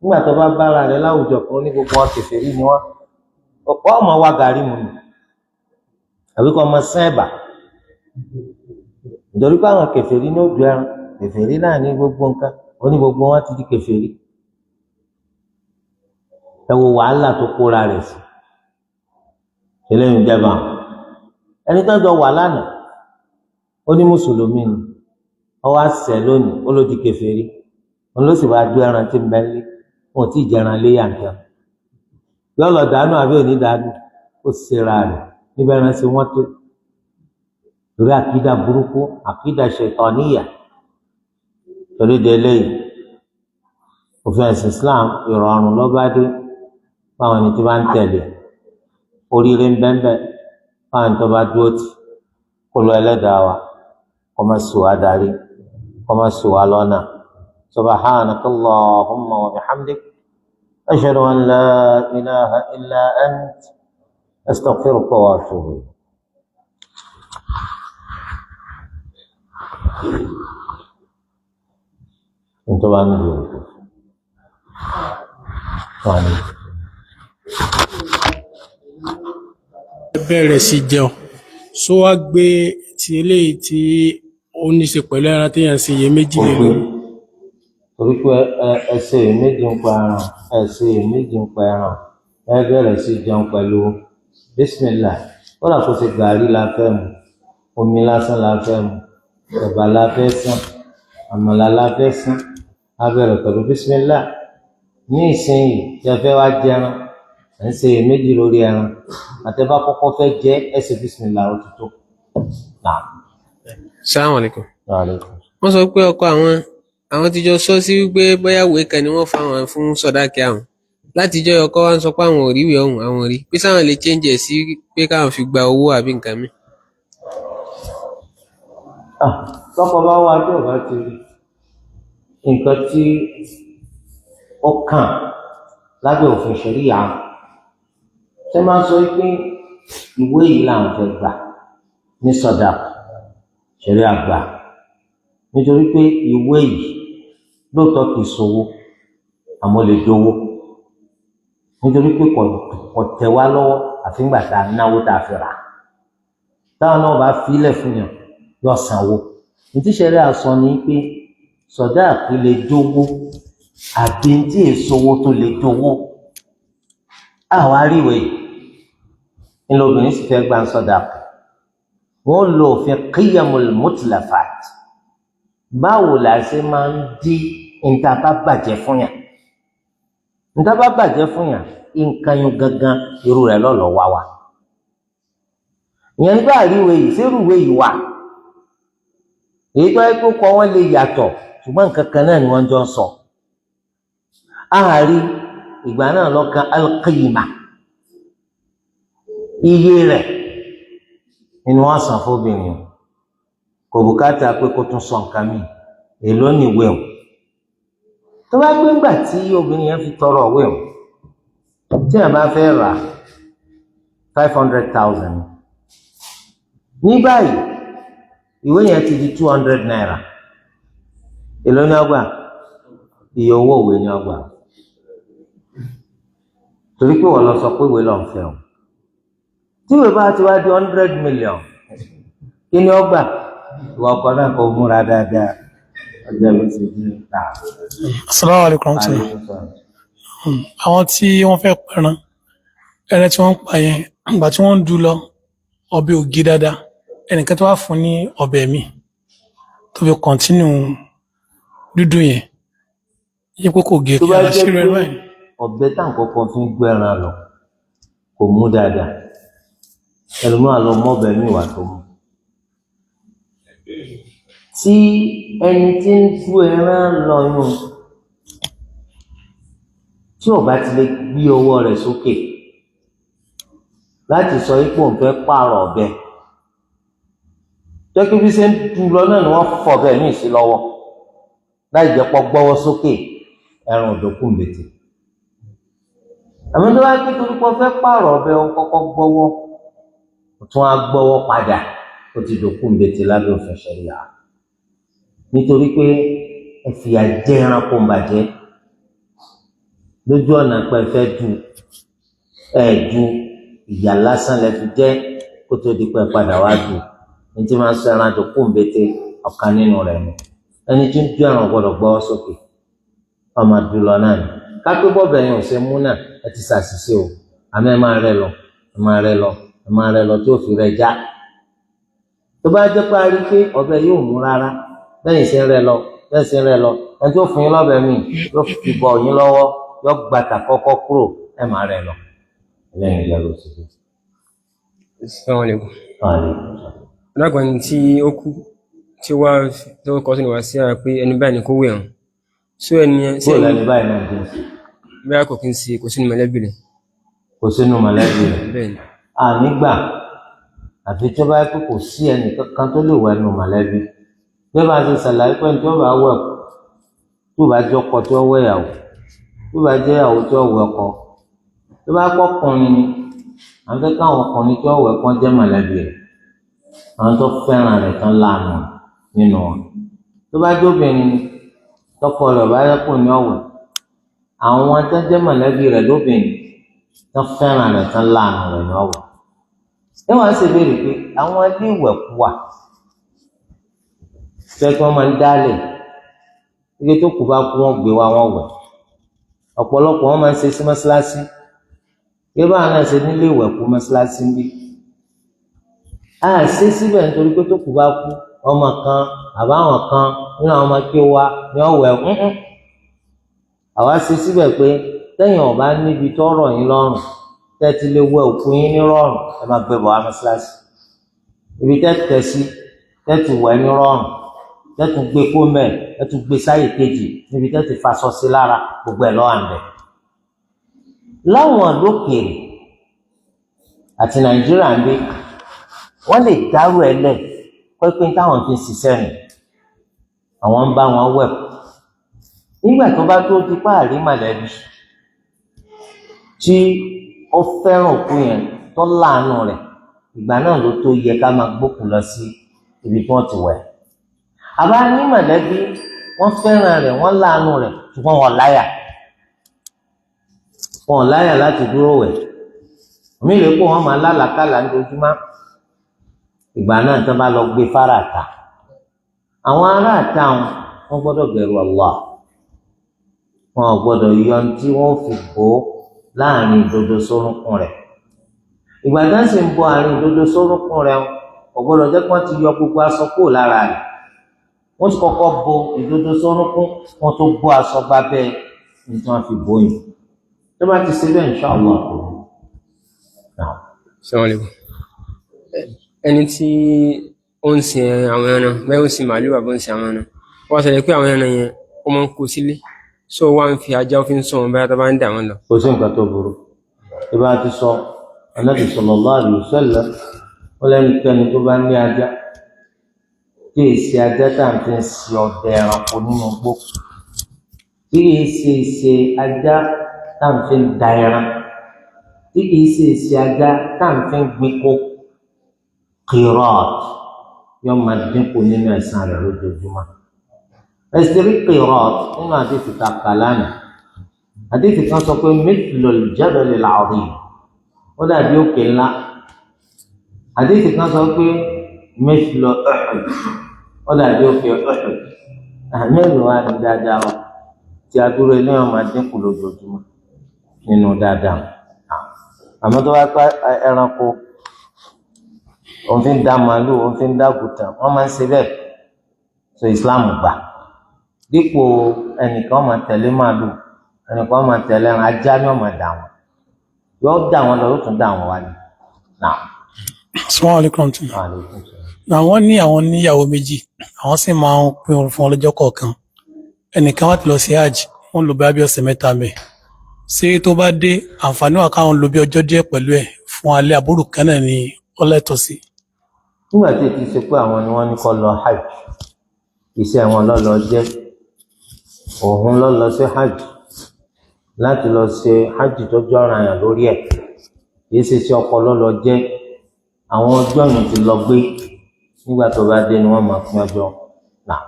Nígbà tó bá bára rẹ láwùjọ kan ní gbogbo wọn kèfèrí ni wọn, ọ̀pọ̀ ọmọ wa gàrí mu nù àbí kọ́ ọmọ sẹ́ẹ̀bà, nítorí pé àwọn kèfèrí ní odò ẹran, kèfèrí náà ní gbogbo nǹkan, ó ní gbogbo wọn ti di kèfèrí. Ẹ wo wàhálà tó kóra rẹ̀ sí. Eléyìí ń jẹba. Ẹni tó jọ wà lánàá, ó ní mùsùlùmí ni, ó wá ṣẹ̀ lónìí, ó ló di kèfèrí, òun ló sì wá gbé ẹran tí ń bẹ lé, wọn ò tí ì jẹran lé yàtọ̀. Yọ lọ dànù àbí òní dànù, ó ṣera rẹ̀ níbẹ̀ ẹran ṣe wọ́n tó, torí àkídà burúkú, àkídà ṣẹ̀tánìyà. Torí de eléyìí, òfin ẹ̀sìn Islam ìrọ̀rùn ló bá dé fáwọn ẹni tí bá ń tẹ̀lé. Oríire ń bẹ́ńbẹ́ fáwọn ẹni tó bá dúró tì. Kó lọ ẹlẹ́dàá wa kó má ṣì wá darí, kó má ṣì wá lọ́nà. Subhanaka Allahumma wa bihamdik, ashhadu an la ilaha illa ant, astaghfiruka wa atubu ilayk. Nítorí wàá nílò wà ní. Bẹ̀rẹ̀ sí jẹun, só wá gbé ti eléyìí tí ó ní ṣe pẹ̀lú ẹran téèyàn ṣe iyèméjì lé lórí. Torí pé ẹ ṣe iyèméjì ń pa ẹran, ẹ ṣe iyèméjì ń pa ẹran, ẹ bẹ̀rẹ̀ sí jẹun pẹ̀lú bísímìlà. Kódà kó ṣe gàrí la fẹ́ mu, omi lásán la fẹ́ mu, ẹ̀bà la fẹ́ sán, àmàlà la fẹ́ sán, a bẹ̀rẹ̀ pẹ̀lú bísímìlà. Ní ìsinyìí tí ẹ fẹ́ wá jẹran, ẹ ń ṣe iyèméjì lórí ẹran, àtẹ̀bá kọ́kọ́ fẹ́ jẹ ẹ ṣe bísímìlà, ó ti tó. Assalamu alaikum. Wọ́n sọ pé ọkọ àwọn àwọn ti jọ sọ sí wípé bóyá ìwé kan ni wọ́n fáwọn fún sọdáàkì àwọn. Látijọ́ ọkọ wa ń sọ pé àwọn ò rí ìwé ọ̀hún, àwọn ò rí. Pé sáwọn lè change ẹ̀ sí pé káwọn fi gba owó àbí nǹkan mi. Tọkọ bá wá tí ò bá ti rí nǹkan tí ó kàn lábẹ́ òfin ṣẹ̀ríyà, ṣé máa ń sọ pé ìwé yìí làwọn fẹ́ gbà ní sọdá ṣẹ̀ríyà gbà, nítorí pé ìwé yìí lóòótọ́ kìí ṣòwò àmọ́ lè dówó, nítorí pé kò tẹ̀ wá lọ́wọ́ àfi ńgbà tá a náwó tá a fi rà. Táwọn náà bá filẹ̀ fún yàn yóò sanwó. Ntí ṣẹ̀ríà sọ ni pé sọdáàkì lè dówó àbí ntí èsowó tó lè dówó. Àwọn aríwèé ńlọ obìnrin sì fẹ́ gbà ń sọdáàkì, wọ́n lo òfin qiyamul mutlafat. Báwo la ṣe máa ń dí níta bá bàjẹ́ fún yàn? Níta bá bàjẹ́ fún yàn, nǹkan yún gangan irú rẹ̀ lọ́lọ́ wá wa. Ìyẹn nígbà àríwèé yìí, sérùwé yìí wà èyí tó yẹ kó kọ wọn lè yàtọ̀, ṣùgbọ́n nǹkan kan náà ni wọ́n jọ ń sọ. Àárí ìgbà náà lọ́kàn alqima, iye rẹ̀ ni wọ́n san fóbìnrin o. Kò bùkátà pé kó tún sọ nǹkan mi èló ní ìwé o. Tó bá gbé ńgbà tí obìnrin yẹn fi tọrọ ìwé o, tí yẹn bá fẹ́ rà 500,000 ní báyìí, ìwé yẹn ti di 200 naira. Èló ní ọgbà? Iye owó ìwé ní ọgbà, torí pé wọ́n lọ sọ pé ìwé lọ́n fẹ́ o. Tí ìwé bá ti wá di 100 million, kí ni ọgbà? Ìwà ọkọ náà kò múra dáadáa, ọjọ́ ló ti di ta. Assalamu alaikum warahmatullahi. Àwọn tí wọ́n fẹ́ pẹran, ẹran tí wọ́n ń pa yẹn, ìgbà tí wọ́n ń du lọ, ọbẹ̀ ò gé dáadáa, ẹnìkan tó wá fún ní ọbẹ̀ mi tó fi continue dúdú yẹn, yí pé kò gé Tó bá kí ara jẹ́ sí rẹ pé báyìí. ọ̀bẹ táwọn kọ̀ọ̀kan fi ń gbé ẹran lọ kò mú dáadáa, ẹlòmíràn lọ mọ́bẹ mi wà tó mú. Tí ẹni tí ń tú ẹran lọ yún, tí ó bá ti lè gbé ọwọ́ rẹ̀ sókè láti sọ ipò òun fẹ́ pààrọ̀ ọ̀bẹ, jẹ́ bí ṣe ń du lọ náà ni wọ́n fọ bẹ́ẹ̀ ní ìsí lọ́wọ́ láì jẹ́ pọ́ gbọ́wọ́ sókè, ẹran òdòkú mbètè. Àmọ́ tó bá ké torí pé wọ́n fẹ́ pààrọ̀ ọ̀bẹ, ó kọ́kọ́ gbọ́wọ́, ó tún á gbọ́wọ́ padà, ó ti dòkú mbètè lábẹ́ òfin ṣẹ̀ríà. Nítorí pé ẹ fìyà jẹ ẹranko ń bàjẹ́ lójú ọ̀nà pé ẹ fẹ́ du ẹ du, ìyà lásán lẹ fi jẹ́ kó tó di pé ẹ padà wá du. Ní tí máa ń sọ ẹran dòkú mbètè, ọ̀kan nínú rẹ̀ ni ẹni tí ń du ẹran gbọ́dọ̀ gbọ́wọ́ sókè, ọmọ dùlọ náà ni. Kápẹ́ bọ́ọ̀bù ẹ̀yìn ọ̀sẹ̀ mú náà ẹ ti ṣàṣìṣe o, àmọ́ ẹ máa rẹ lọ, ẹ máa rẹ lọ, ẹ máa rẹ lọ tí ó fi rẹ já. Tó bá jẹ́ pé a rí i pé ọbẹ̀ yóò mú rárá, bẹ́ẹ̀ sì ń rẹ lọ, bẹ́ẹ̀ sì ń rẹ lọ, ẹni tó fún yín lọ́bẹ̀ mi yóò fi bọ̀ yín lọ́wọ́, yóò gbàtà kọ́kọ́ kúrò, ẹ máa rẹ lọ. Lẹ́yìn ìjà ló ti dé. Assalamu alaikum. Lágbàáni tí ó kú tí ó wá tó kọ sínú wá sí ara pé ẹni báyìí ni kó wẹ̀ ọ̀hún. Só ẹni yẹn sí Bóòlù ẹni ẹni báyìí náà dé sí? Bóyá kò kí ń ṣe, kò sínú mọ̀lẹ́bí rẹ̀. Kò sínú mọ̀lẹ́bí rẹ̀. Bẹ́ẹ̀ ni. Ànígbà àfi tó bá yẹ pé kò sí ẹnì kankan tó lè wẹ̀ nù mọ̀lẹ́bí. Bí bá a ṣe ṣàlàyé pé ẹni tó bá wẹ̀, tó bá jẹ́ ọkọ tí ó wẹ̀ ìyàwó, tó bá jẹ́ ìyàwó tí ó wẹ̀ ọkọ, tó bá pọ̀ ọkùnrin ni, à ń fẹ́ káwọn ọkùnrin tí ó wẹ̀ kán jẹ́ mọ̀lẹ́bí rẹ̀, àwọn tó fẹ́ràn rẹ̀ tán láàánú nínú wọn. Tó bá jẹ́ obìnrin ni, tọkọ rẹ̀ bá yẹ kó ní ọ̀wẹ̀, àwọn tó jẹ́ mọ̀lẹ́bí rẹ̀ lóbìnrin tán fẹ́ràn rẹ̀ tán láàánú rẹ̀ ní ọ̀wẹ̀. Ẹ wàá ṣe béèrè pé àwọn ilé ìwẹ̀ kú wà fẹ́ kí wọ́n máa ń dálẹ̀ ike tó kù bá kú, wọ́n gbé wa wọ́n wẹ̀. Ọ̀pọ̀lọpọ̀ wọ́n máa ń ṣe sí mọ́ṣáláṣí, bí báwọn náà ṣe nílé ìwẹ̀ kú mọ́ṣáláṣí ń bí. A ṣe síbẹ̀ nítorí pé tó kù bá kú, ọmọ kan àbáwọn kan nínú àwọn ọmọ kí wa ni ọ̀wẹ̀ ńǹ. Àwa ṣe síbẹ̀ pé tẹ́yìn ọ̀bá níbi tó rọ̀ yín lọ́rùn tẹ́ ti lè wẹ òkú yín ní rọ̀rùn, ẹ máa gbé bọ̀ wá mọ́ṣáláṣí, ibi tẹ́ tẹ̀ sí tẹ́ ti wẹ̀ ní rọ̀rùn. Tẹ́tù gbé kó mẹ́, tẹ́tù gbé sáyè kejì níbi tẹ́tù faṣọ sí lára, gbogbo ẹ̀ lọ́wọ́ àǹbẹ̀. Láwọn lókèèrè àti Nàìjíríà ń bí, wọ́n lè dárú ẹ lẹ̀ pẹ́pẹ́ táwọn fi ń ṣiṣẹ́ nù, àwọn ń bá wọn wẹ̀. Nígbà tó bá tó di páàrí mọ̀lẹ́bí tí ó fẹ́ràn òkú yẹn tó láàánú rẹ̀, ìgbà náà ló tó yẹ ká máa gbókùn lọ sí ibi tí wọ́n ti wẹ̀. Àbá ní mọ̀lẹ́bí wọ́n fẹ́ràn rẹ̀, wọ́n láàánú rẹ̀, ṣùgbọ́n wọ́n láyà, wọ́n láyà láti dúró wẹ̀. Omi lè kó wọn máa lálàkàlà lójoojúmọ́. Ìgbà náà tó bá lọ gbé fara ta, àwọn ará àta wọn gbọ́dọ̀ bẹ̀rù Allah, wọn ò gbọ́dọ̀ yọ ohun tí wọ́n fi bò ó láàrin ìdodo sórúnkún rẹ̀. Ìgbà tó ń sì ń bọ àárín ìdodo sórúnkún rẹ̀, kò gbọ́dọ̀ jẹ́ kí wọ́n ti yọ gbogbo aṣọ kúrò lára rẹ̀. Wọ́n ti kọ́kọ́ bo ìdodo sórúnkún, wọ́n tó bó aṣọ bá bẹ́ẹ̀ ní tí wọ́n fi bò yìí. Tó bá ti ṣe bẹ́ẹ̀, insha Allah kò ní. Assalamu alaikum. Ẹni tí ó ń sin àwọn ẹran, bẹ́ẹ̀ ó ń sin màálù àbó ń sin àwọn ẹran, wọ́n wá ṣẹlẹ̀ pé àwọn ẹran yẹn ó máa ń kó sílé, so wá ń fi ajá ó fi ń sọ wọn báyà tó bá ń dà wọ́n lọ. Kò sí nǹkan tó burú. Ìbá ti sọ Ànábì sallallahu alaihi wasallam, ó lẹ́nikẹ́ni tó bá ní ajá tí èsì ajá tá à ń fi ṣe ọdẹ ẹranko nínú igbó, tí kìí ṣe ṣe ajá tá à ń fi da ẹran, tí kìí ṣe ṣe ajá tá à ń fi gbin kó, qirat yóò máa dínkù nínú ẹ̀san rẹ̀ lójoojúmọ́. Ẹsẹ̀rí qirat nínú àdéhùn ta kàlánà, àdéhùn kan sọ pé mithlul jabal al-azim, ó dàbí òkè ńlá. Àdéhùn kan sọ pé mithlu Uhud, ó dàbí òkè Uhud. Mélòó wá ní dáadáa wa tí a dúró ilé wọn máa dínkù lójoojúmọ́ nínú dáadáa. Àmọ́ tó bá pa ẹranko, òun fi ń da màálù, òun fi ń da àgùtàn, wọ́n máa ń ṣe bẹ́ẹ̀. So Islam gbà dípò ẹnìkan máa tẹ̀lé màálù, ẹnìkan máa tẹ̀lé ẹran, ajá ni wọ́n máa dà wọ́n, yóò dà wọ́n lọ, yóò tún dà wọ́n wálé. Assalamu alaikum. Àwọn ní àwọn níyàwó méjì, àwọn sì máa ń pín oorun fún ọlọ́jọ́ kọ̀ọ̀kan. Ẹnìkan wá ti lọ sí hajj, wọ́n lò bá bí ọ̀sẹ̀ mẹ́ta mẹ́. Ṣé tó bá dé, àǹfààní wà káwọn lò bí ọjọ́ díẹ̀ pẹ̀lú ẹ̀ fún alẹ́ àbúrò kan náà ni ó lẹ́tọ̀ọ́ sí? Nígbà tí ètí ṣe pé àwọn ni wọ́n ní kó lọ hajj, iṣẹ́ wọn lọ lọ jẹ́, òun lọ lọ sí hajj láti lọ ṣe hajj tó jọra yàn lórí ẹ̀, kì í ṣe sí ọkọ lọ lọ jẹ́. Àwọn ọjọ́ yẹn ti lọ gbé, nígbà tó bá dé ni wọ́n máa pín ọjọ́ náà.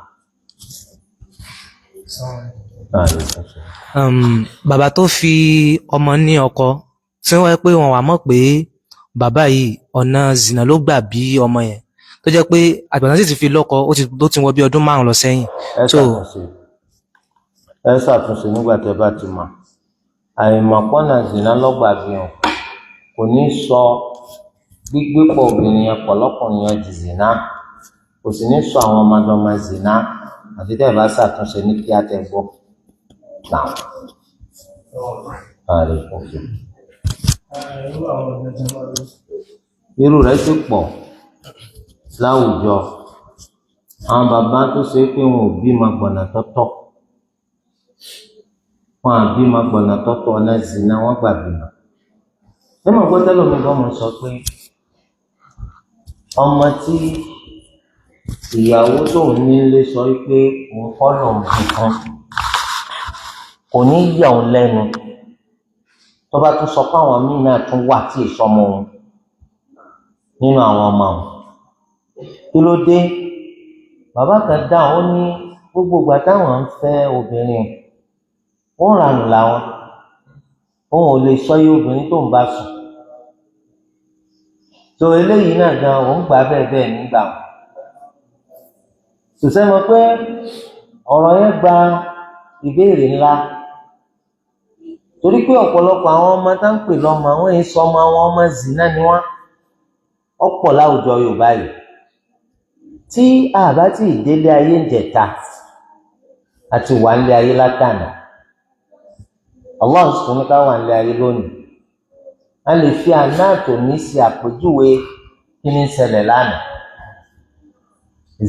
Bàbá tó fi ọmọ ní ọkọ tí wọ́n pé wọn wà mọ̀ pé bàbá yìí ọ̀nà zina ló gbà bí ọmọ yẹn, tó jẹ́ pé àgbàdo sì ti fi lọ́kọ, ó ti wọ bí ọdún 5 lọ sẹ́yìn. Ẹ ṣàtúnṣe nígbà tẹ́ bá ti mọ̀. Àìmọ̀pọ́nà zina lọ́gbà bí wọn kò ní sọ gbígbé pọ̀ obìnrin yẹn pọ̀ lọ́kùnrin yẹn di zina, kò sì ní sọ àwọn ọmọdọ́mọ zina, àti tẹ́ ẹ bá ṣàtúnṣe ní kí á tẹ gbọ́. Irú rẹ̀ ti pọ̀ láwùjọ. Àwọn bàbá tó ṣe pé wọn ò bímọ gbọ̀nà tọ́tọ́, wọn à bímọ gbọ̀nà tọ́tọ́, ọ̀nà zina wọn gbà bímọ. Ẹ máa gbọ́ tẹ́lẹ̀ mi bọ́ mo sọ pé ọmọ tí ìyàwó tóun nílé sọ pé òun kọ́ lòun bí fún, kò ní yà òun lẹ́nu tó bá tún sọ pé àwọn míì náà tún wà tí èso ọmọ òun nínú àwọn ọmọ òun. Kí ló dé? Bàbá kan dáhùn, ó ní gbogbo ìgbà táwọn ń fẹ́ obìnrin ó ń ranù làwọn, òun ò lè sọ iye obìnrin tó ń bá sùn. Tó eléyìí náà gan òun gbà bẹ́ẹ̀ bẹ́ẹ̀ nígbà wọn. Sòsẹ́ mọ̀ pé ọ̀rọ̀ yẹn gba ìbéèrè ńlá, torí pé ọ̀pọ̀lọpọ̀ àwọn ọmọ tá ń pè lọ́mọ, àwọn èyí sọ ọmọ, àwọn ọmọ zina ni wọ́n. Ọ̀pọ̀ láwùjọ Yorùbá yìí tí àbá tí ìdílé ayé ń jẹta àti wà nílé ayé látànà, Allah sì tún ní ká wà nílé ayé lónìí. A lè fi àná àtòní ṣe àpèjúwe kí ni ń ṣẹlẹ̀ lánàá.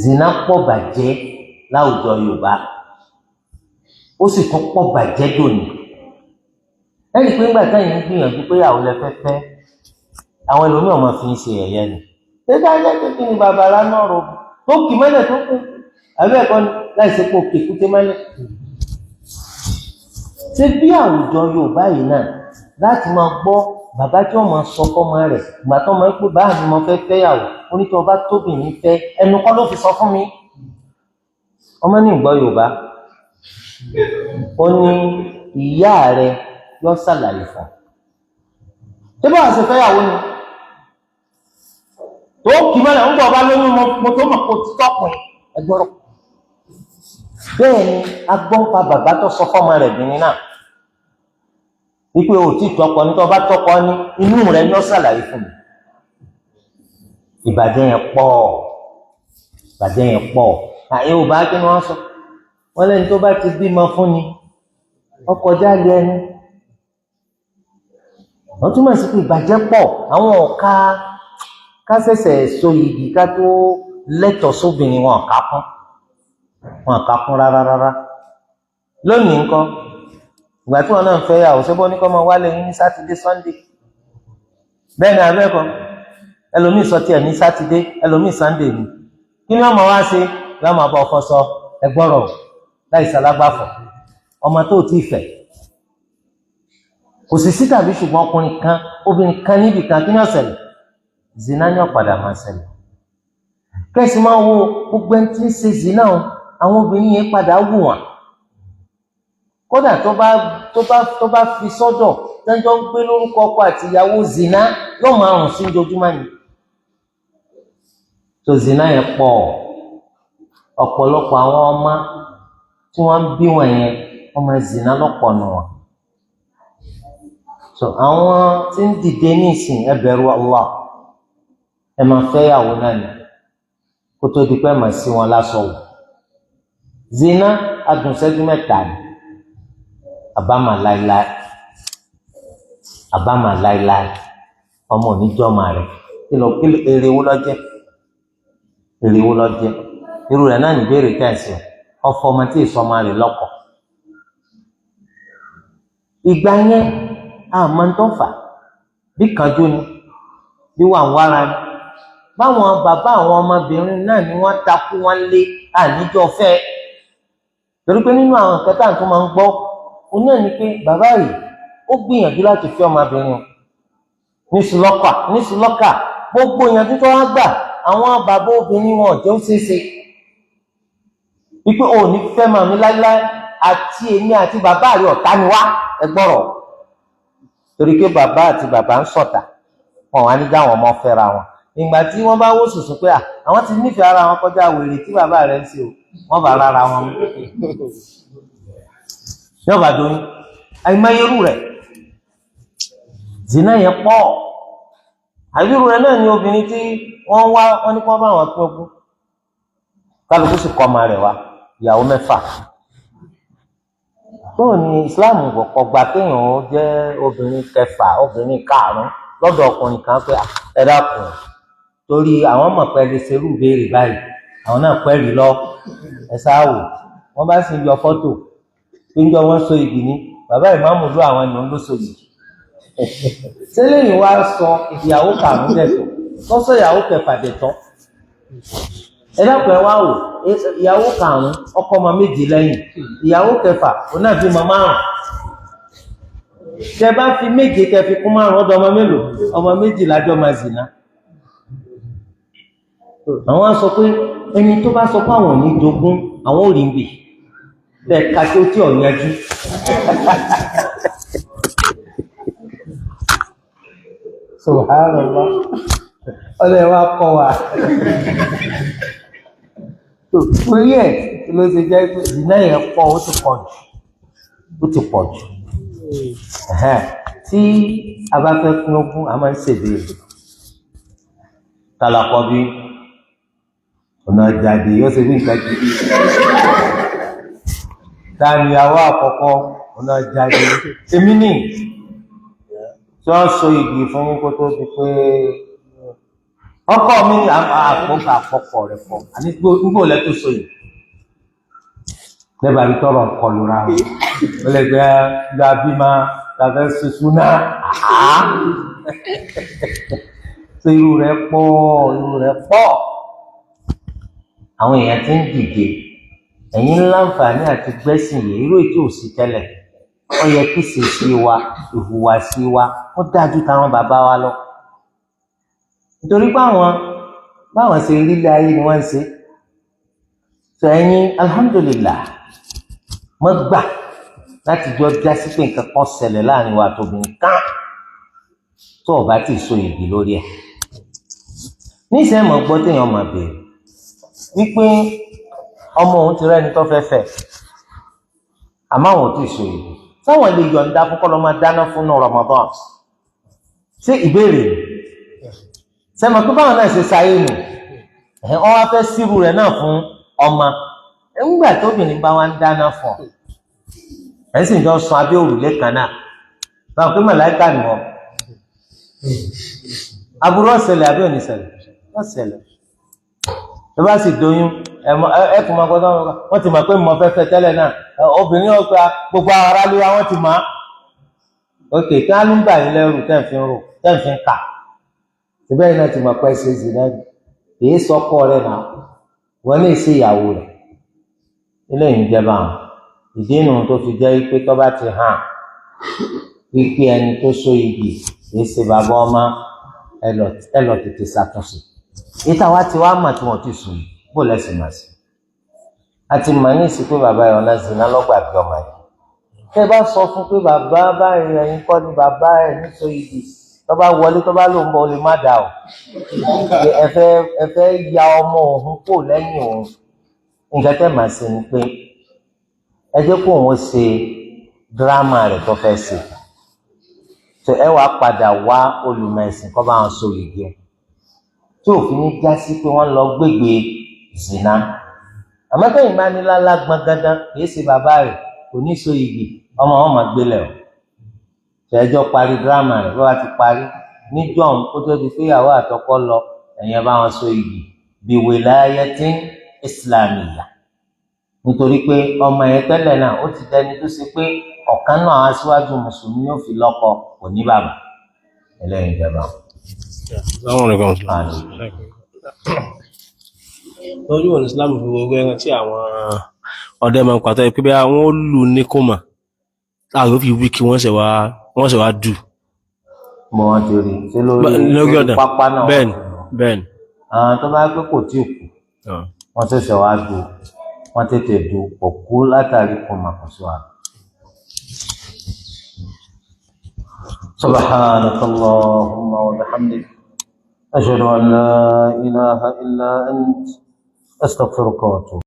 Zina pọ̀ bàjẹ́ láwùjọ Yorùbá, ó sì tún pọ̀ bàjẹ́ dòní. Ẹ̀rí pé ńgbà táyìn ń gbìyànjú pé àwọn lẹ fẹ́ fẹ́, àwọn ẹlòmíràn máa fi ń ṣe ẹ̀yẹ ni. Ṣé dájọ́ pé kí ni bàbá rà náà rò tó kì mọ́lẹ̀ tó kù? Àbí ẹ̀kọ́ ni láì ṣe pé òkè kúté mọ́lẹ̀. Ṣé bí àwùjọ Yorùbá yìí náà láti máa gbọ́ bàbá tí wọ́n máa sọ fọ́mọ rẹ̀ ìgbà tó máa ń pè báà mi mo fẹ́ fẹ́yàwó, onítọ̀ ọba tóbìnrin fẹ́ ẹnu kọ́ ló fi sọ fún mi. Ọmọ ní ìgbọ́ Yorùbá, ó ní ìyá rẹ̀ yọ ṣàlàyé fún un. Ṣé báwa ṣe fẹ́yàwó ni? Tó kì mọ́lẹ̀ ń bọ̀ bá lóyún mo tó mọ̀ kó tọ́kùn ẹgbọ́rọ̀. Bẹ́ẹ̀ ni agbọ́npa bàbá tó sọ fọ́mọ rẹ̀ bìnrin náà wípé o ti tọkọ ní tó bá tọkọ ní inú rẹ̀ ní ó ṣàlàyé fún mi. Ìbàjẹ́ yẹn pọ̀, ìbàjẹ́ yẹn pọ̀. Àyè ò bá kí ni wọ́n sọ? Wọ́n lẹ́ni tó bá ti bímọ fún ni ọkọ̀ jáde ẹni. Wọ́n túmọ̀ sí pé ìbàjẹ́ pọ̀, àwọn ọ̀ka ká ṣẹ̀ṣẹ̀ so igi ká tó lẹ́tọ̀ọ́ sóbìnrin wọn kà kún, wọn kà kún rárá rárá. Lónìí ńkọ́, ìgbà tí wọn náà ń fẹ́ yàwó, ṣé bọ́ ní kọ́ máa wálé ní sátidé sọ́ndé? Bẹ́ẹ̀ ni abẹ́ẹ̀kọ́, ẹlòmíì sọ tiẹ̀ ní sátidé, ẹlòmíì sànńdé ni. Kí ni wọ́n máa wá ṣe? Yọ́n máa bá ọkọ sọ ẹgbọ́rọ̀ láì sálágbáfọ̀ ọmọ tó ti fẹ́. Kò sì sí tàbí ṣùgbọ́n ọkùnrin kan obìnrin kan níbì kan kí ni ó ṣẹlẹ̀? Zina ni ó padà máa ṣẹlẹ̀. Kẹ́sì máa wo gbogbo ẹni tí ń ṣe zina o, àwọn obìnrin yẹn padà wù wọ́n. Kódà tó bá fi sọ́dọ̀ tẹ́jọ́ ń gbé lórúkọ ọkọ àti ìyàwó zina yóò máa rùn sí ojoojúmọ́ ni. Tó zina yẹn pọ̀, ọ̀pọ̀lọpọ̀ àwọn ọmọ tí wọ́n ń bí wọn yẹn wọ́n máa zina lọ́pọ̀ nù wọn. So àwọn tí ń dìde ní ìsìn ẹ bẹ̀rù Allah, ẹ máa fẹ́ ìyàwó náà ni kó tó di pé ẹ máa sí wọn lásọ wò. Zina adùnṣẹ́jú mẹ́ta ni, àbámà láéláé, àbámà láéláé, ọmọ oníjọ́mà rẹ̀ kí lọ kí èrè wo lọ́jẹ́, èrè wo lọ́jẹ́? Irú rẹ̀ náà ní ìbéèrè tẹ̀sí ọfọ ọmọ tí èso ọmọ rẹ̀ lọ́kọ̀. Ìgbà yẹn àmọ́ ń tó fà bí kanjú ni, bí wà ń wára ni, báwọn bàbá àwọn ọmọbìnrin náà ni wọ́n takú wọn lé àníjọ fẹ́. Torí pé nínú àwọn nǹkan tá à ń tún máa ń gbọ́ òun náà ni pé bàbá yìí ó gbìyànjú láti fẹ́ ọmọbìnrin ní sùlọ́kà, gbogbo ìyànjú tó wá gbà àwọn bàbá obìnrin wọn ò jẹ́ ó ṣeéṣe wípé òun ní fẹ́ màmí láíláí àti èmi àti bàbá rẹ̀ ọ̀tá ni wá, ẹ gbọ́rọ̀. Torí pé bàbá àti bàbá ń ṣọ̀tá, wọn wá ní dáwọn ọmọ fẹ́ra wọn. Ìgbà tí wọ́n bá wò sùsùn pé àwọn ti nífẹ̀ẹ́ ara wọn kọjá wèrè tí bàbá rẹ̀ ń ṣe o, wọ́n bá rárá wọn mú. Yọba doyún, àìmọye irú rẹ̀, zina yẹn pọ̀. Àbírú rẹ̀ náà ni obìnrin tí wọ́n wá wọ́n ní kí wọ́n bá wọn pín ogún. Kálukú sì kọ́ ọmọ rẹ̀ wá, ìyàwó mẹ́fà. Báwo ni Islam kò gbà kéèyàn ó jẹ́ obìnrin kẹfà, obìnrin karùn-ún lọ́dọ̀ ọkùnrin kan pé ẹ dákun, torí àwọn mọ̀ pé lè ṣerú ìbéèrè báyìí, àwọn náà pẹ́ rí lọ, ẹ sáà wò. Wọ́n bá sì ń yọ fọ́tò pé ń jọ wọ́n so igi ní bàbá ìmáàmù ló àwọn ènìyàn ló so igi. Sẹ́lẹ̀yìn wá sọ ìyàwó karùn-ún dẹ̀tọ̀, lọ́sọ̀ ìyàwó kẹfà dẹ̀tọ̀. Ẹ dákun ẹ wá wò, ìyàwó karùn-ún ọkọ ọmọ méje lẹ́yìn, ìyàwó kẹfà òun náà bímọ márùn-ún. Tẹ bá fi méje tẹ fi kún márùn-ún ọ̀dọ̀ ọmọ mélòó? Ọmọ méjìlá jọ máa zìnà. Àwọn sọ pé ẹni tó bá sọ pé àwọn ò ní jogún àwọn ò rí ń bì bẹ́ẹ̀ ká tó tí ò yanjú. Subhanallah, ọlọ́ọ̀ wa kọ́ wa. Torí ẹ̀ ló ṣe jẹ́ pé zina yẹn pọ̀, ó ti pọ̀ jù, ó ti pọ̀ jù. Tí a bá fẹ́ pín ogún, a máa ń ṣèbéèrè. Tálàkọ́ bí ọ̀nà jáde yóò ṣe bí nǹkan gidi. Tani ìyàwó àkọ́kọ́ ọ̀nà jáde? Èmi nì tí wọ́n so igi fún kó tó di pé ọkọ mi àpòkọ àpọkọ rẹ̀ pọ̀ àní gbogbo lẹ tó so yìí. Lẹ́bàá rí tọrọ nkọlù ra wọn. Ó lè gbé gba bímọ tàbí ṣoṣo náà. So irú rẹ̀ pọ̀, irú rẹ̀ pọ̀. Àwọn èèyàn ti ń dìde. Ẹ̀yin ńlá àǹfààní àti gbẹ́sìn yìí, irú ètò òsì tẹ́lẹ̀. Ó yẹ kí ìṣesí wa, ìhùwàsí wa, ó dájú táwọn bàbá wa lọ. Nítorí pé àwọn báwọn ṣe rí ilé ayé ni wọ́n ń ṣe. Sọ ẹ̀yin alhamdulillah, mo gbà láti jọ jásí pé nǹkan kan ṣẹlẹ̀ láàrin wa tóbi nǹkan tó o bá ti so ìdí lórí ẹ̀. Níṣẹ́ mo gbọ́ téèyàn máa béèrè wípé ọmọ òun ti rẹ́ni tó fẹ́ fẹ́, àmọ́ àwọn ò tí ì so ìdí. Sáwọn lè yọ̀ǹda fún kọ́ lọ́ máa dáná fún Ramadan. Ṣé ìbéèrè ni? Sẹ́mi pé báwọn náà ṣe sáyé nù? Wọ́n wá fẹ́ sírù rẹ̀ náà fún ọmọ. Ńgbà tóbìnrin bá wá ń dáná fún ọ, ẹ̀ sì ń jọ sun abẹ́ òrùlé kan náà. Báwọn pé màláìka ni wọ́n. Aburú ọ̀sẹ̀lẹ̀ àbí òní ṣẹlẹ̀? Ọ̀sẹ̀lẹ̀. Tó bá sì doyún, ẹ kò máa gbọ́dọ̀ wọ́n ti mọ̀ pé mo fẹ́ fẹ́ tẹ́lẹ̀ náà. Obìnrin ọ̀gá gbogbo àwọn aráàlú wa wọ́n ti mọ̀ á. Ok, kí á ló ń bà yín lẹ́rù tẹ́ ń fi ń rò, tẹ́ ń fi ń kà. Síbẹ̀ yìí náà ti mọ̀ pé ṣe zì náà èyí sọkọ rẹ̀ náà wọ́n lè ṣe ìyàwó rẹ̀. Eléyìí ń jẹ́ báwọn. Ìdí nu tó fi jẹ́ pé tó bá ti hàn wípé ẹni tó so igi kìí ṣe bàbá ọmọ, ẹ lọ tètè ṣàtúnṣe. Ìta wa ti wá mà tí wọ́n ti sùn yìí, bó lẹ́sìn mà sí. A ti mọ̀ ní ìsìnkú bàbá yìí ọ̀nà zina lọ́gbà bí ọmọ yìí. Tẹ́ ẹ bá sọ fún pé bàbá báyìí ẹ̀yin kọ́ ni bàbá ẹ̀ ní so igi, tó bá wọlé tó bá lóun bọ̀ ó lè má dà o. Ẹ fẹ́ ya ọmọ òun kò lẹ́yìn òun. Nǹkan tẹ́ màá ṣe ni pé ẹ jẹ́ kó òun ṣe dírámà rẹ̀ tó fẹ́ ṣe. Tó ẹ wàá padà wá olùmọ̀ ẹ̀sìn kó bá wọn so igi ẹ̀. Tí òfin ní já sí pé wọ́n lọ gbégbé zina. Àmọ́ tẹ́yìn bá ní lálá gbọ̀ngàdán kìí ṣe bàbá rẹ̀ kò ní so igi, ọmọ wọn máa gbélé o. Ṣẹ́jọ́ parí dírámà rẹ̀ bá wa ti parí níjọ́ òun kó tó di pé ìyàwó àtọkọ lọ, ẹ̀yin bá wọn so igi bí wilayatin islamiyya. Nítorí pé ọmọ yẹn tẹ́lẹ̀ náà ó ti dẹni tó ṣe pé ọ̀kan náà àwọn aṣíwájú mùsùlùmí yóò fi lọ́kọ kò ní bàbá. Ẹlẹ́yin ìjọba. Lójú ọ̀nà Islam fi gbogbo ẹran tí àwọn ọdẹ máa ń pàtó pé bí wọ́n ó lù ní kòmà láàrin ó fi wí kí wọ́n ṣẹ̀ wá dù. Mo wọn ti rí ṣé lórí ọ̀dàn pápá náà. Bẹ́ẹ̀ni bẹ́ẹ̀ni. Àwọn tó bá gbé kò tí ì kú, wọ́n ṣẹ̀ṣẹ̀ wá dù, wọ́n tètè dù kò kú látàrí kòmà kò sí wa. سبحانك اللهم وبحمدك أشهد أن لا إله إلا أنت أستغفرك وأتوب.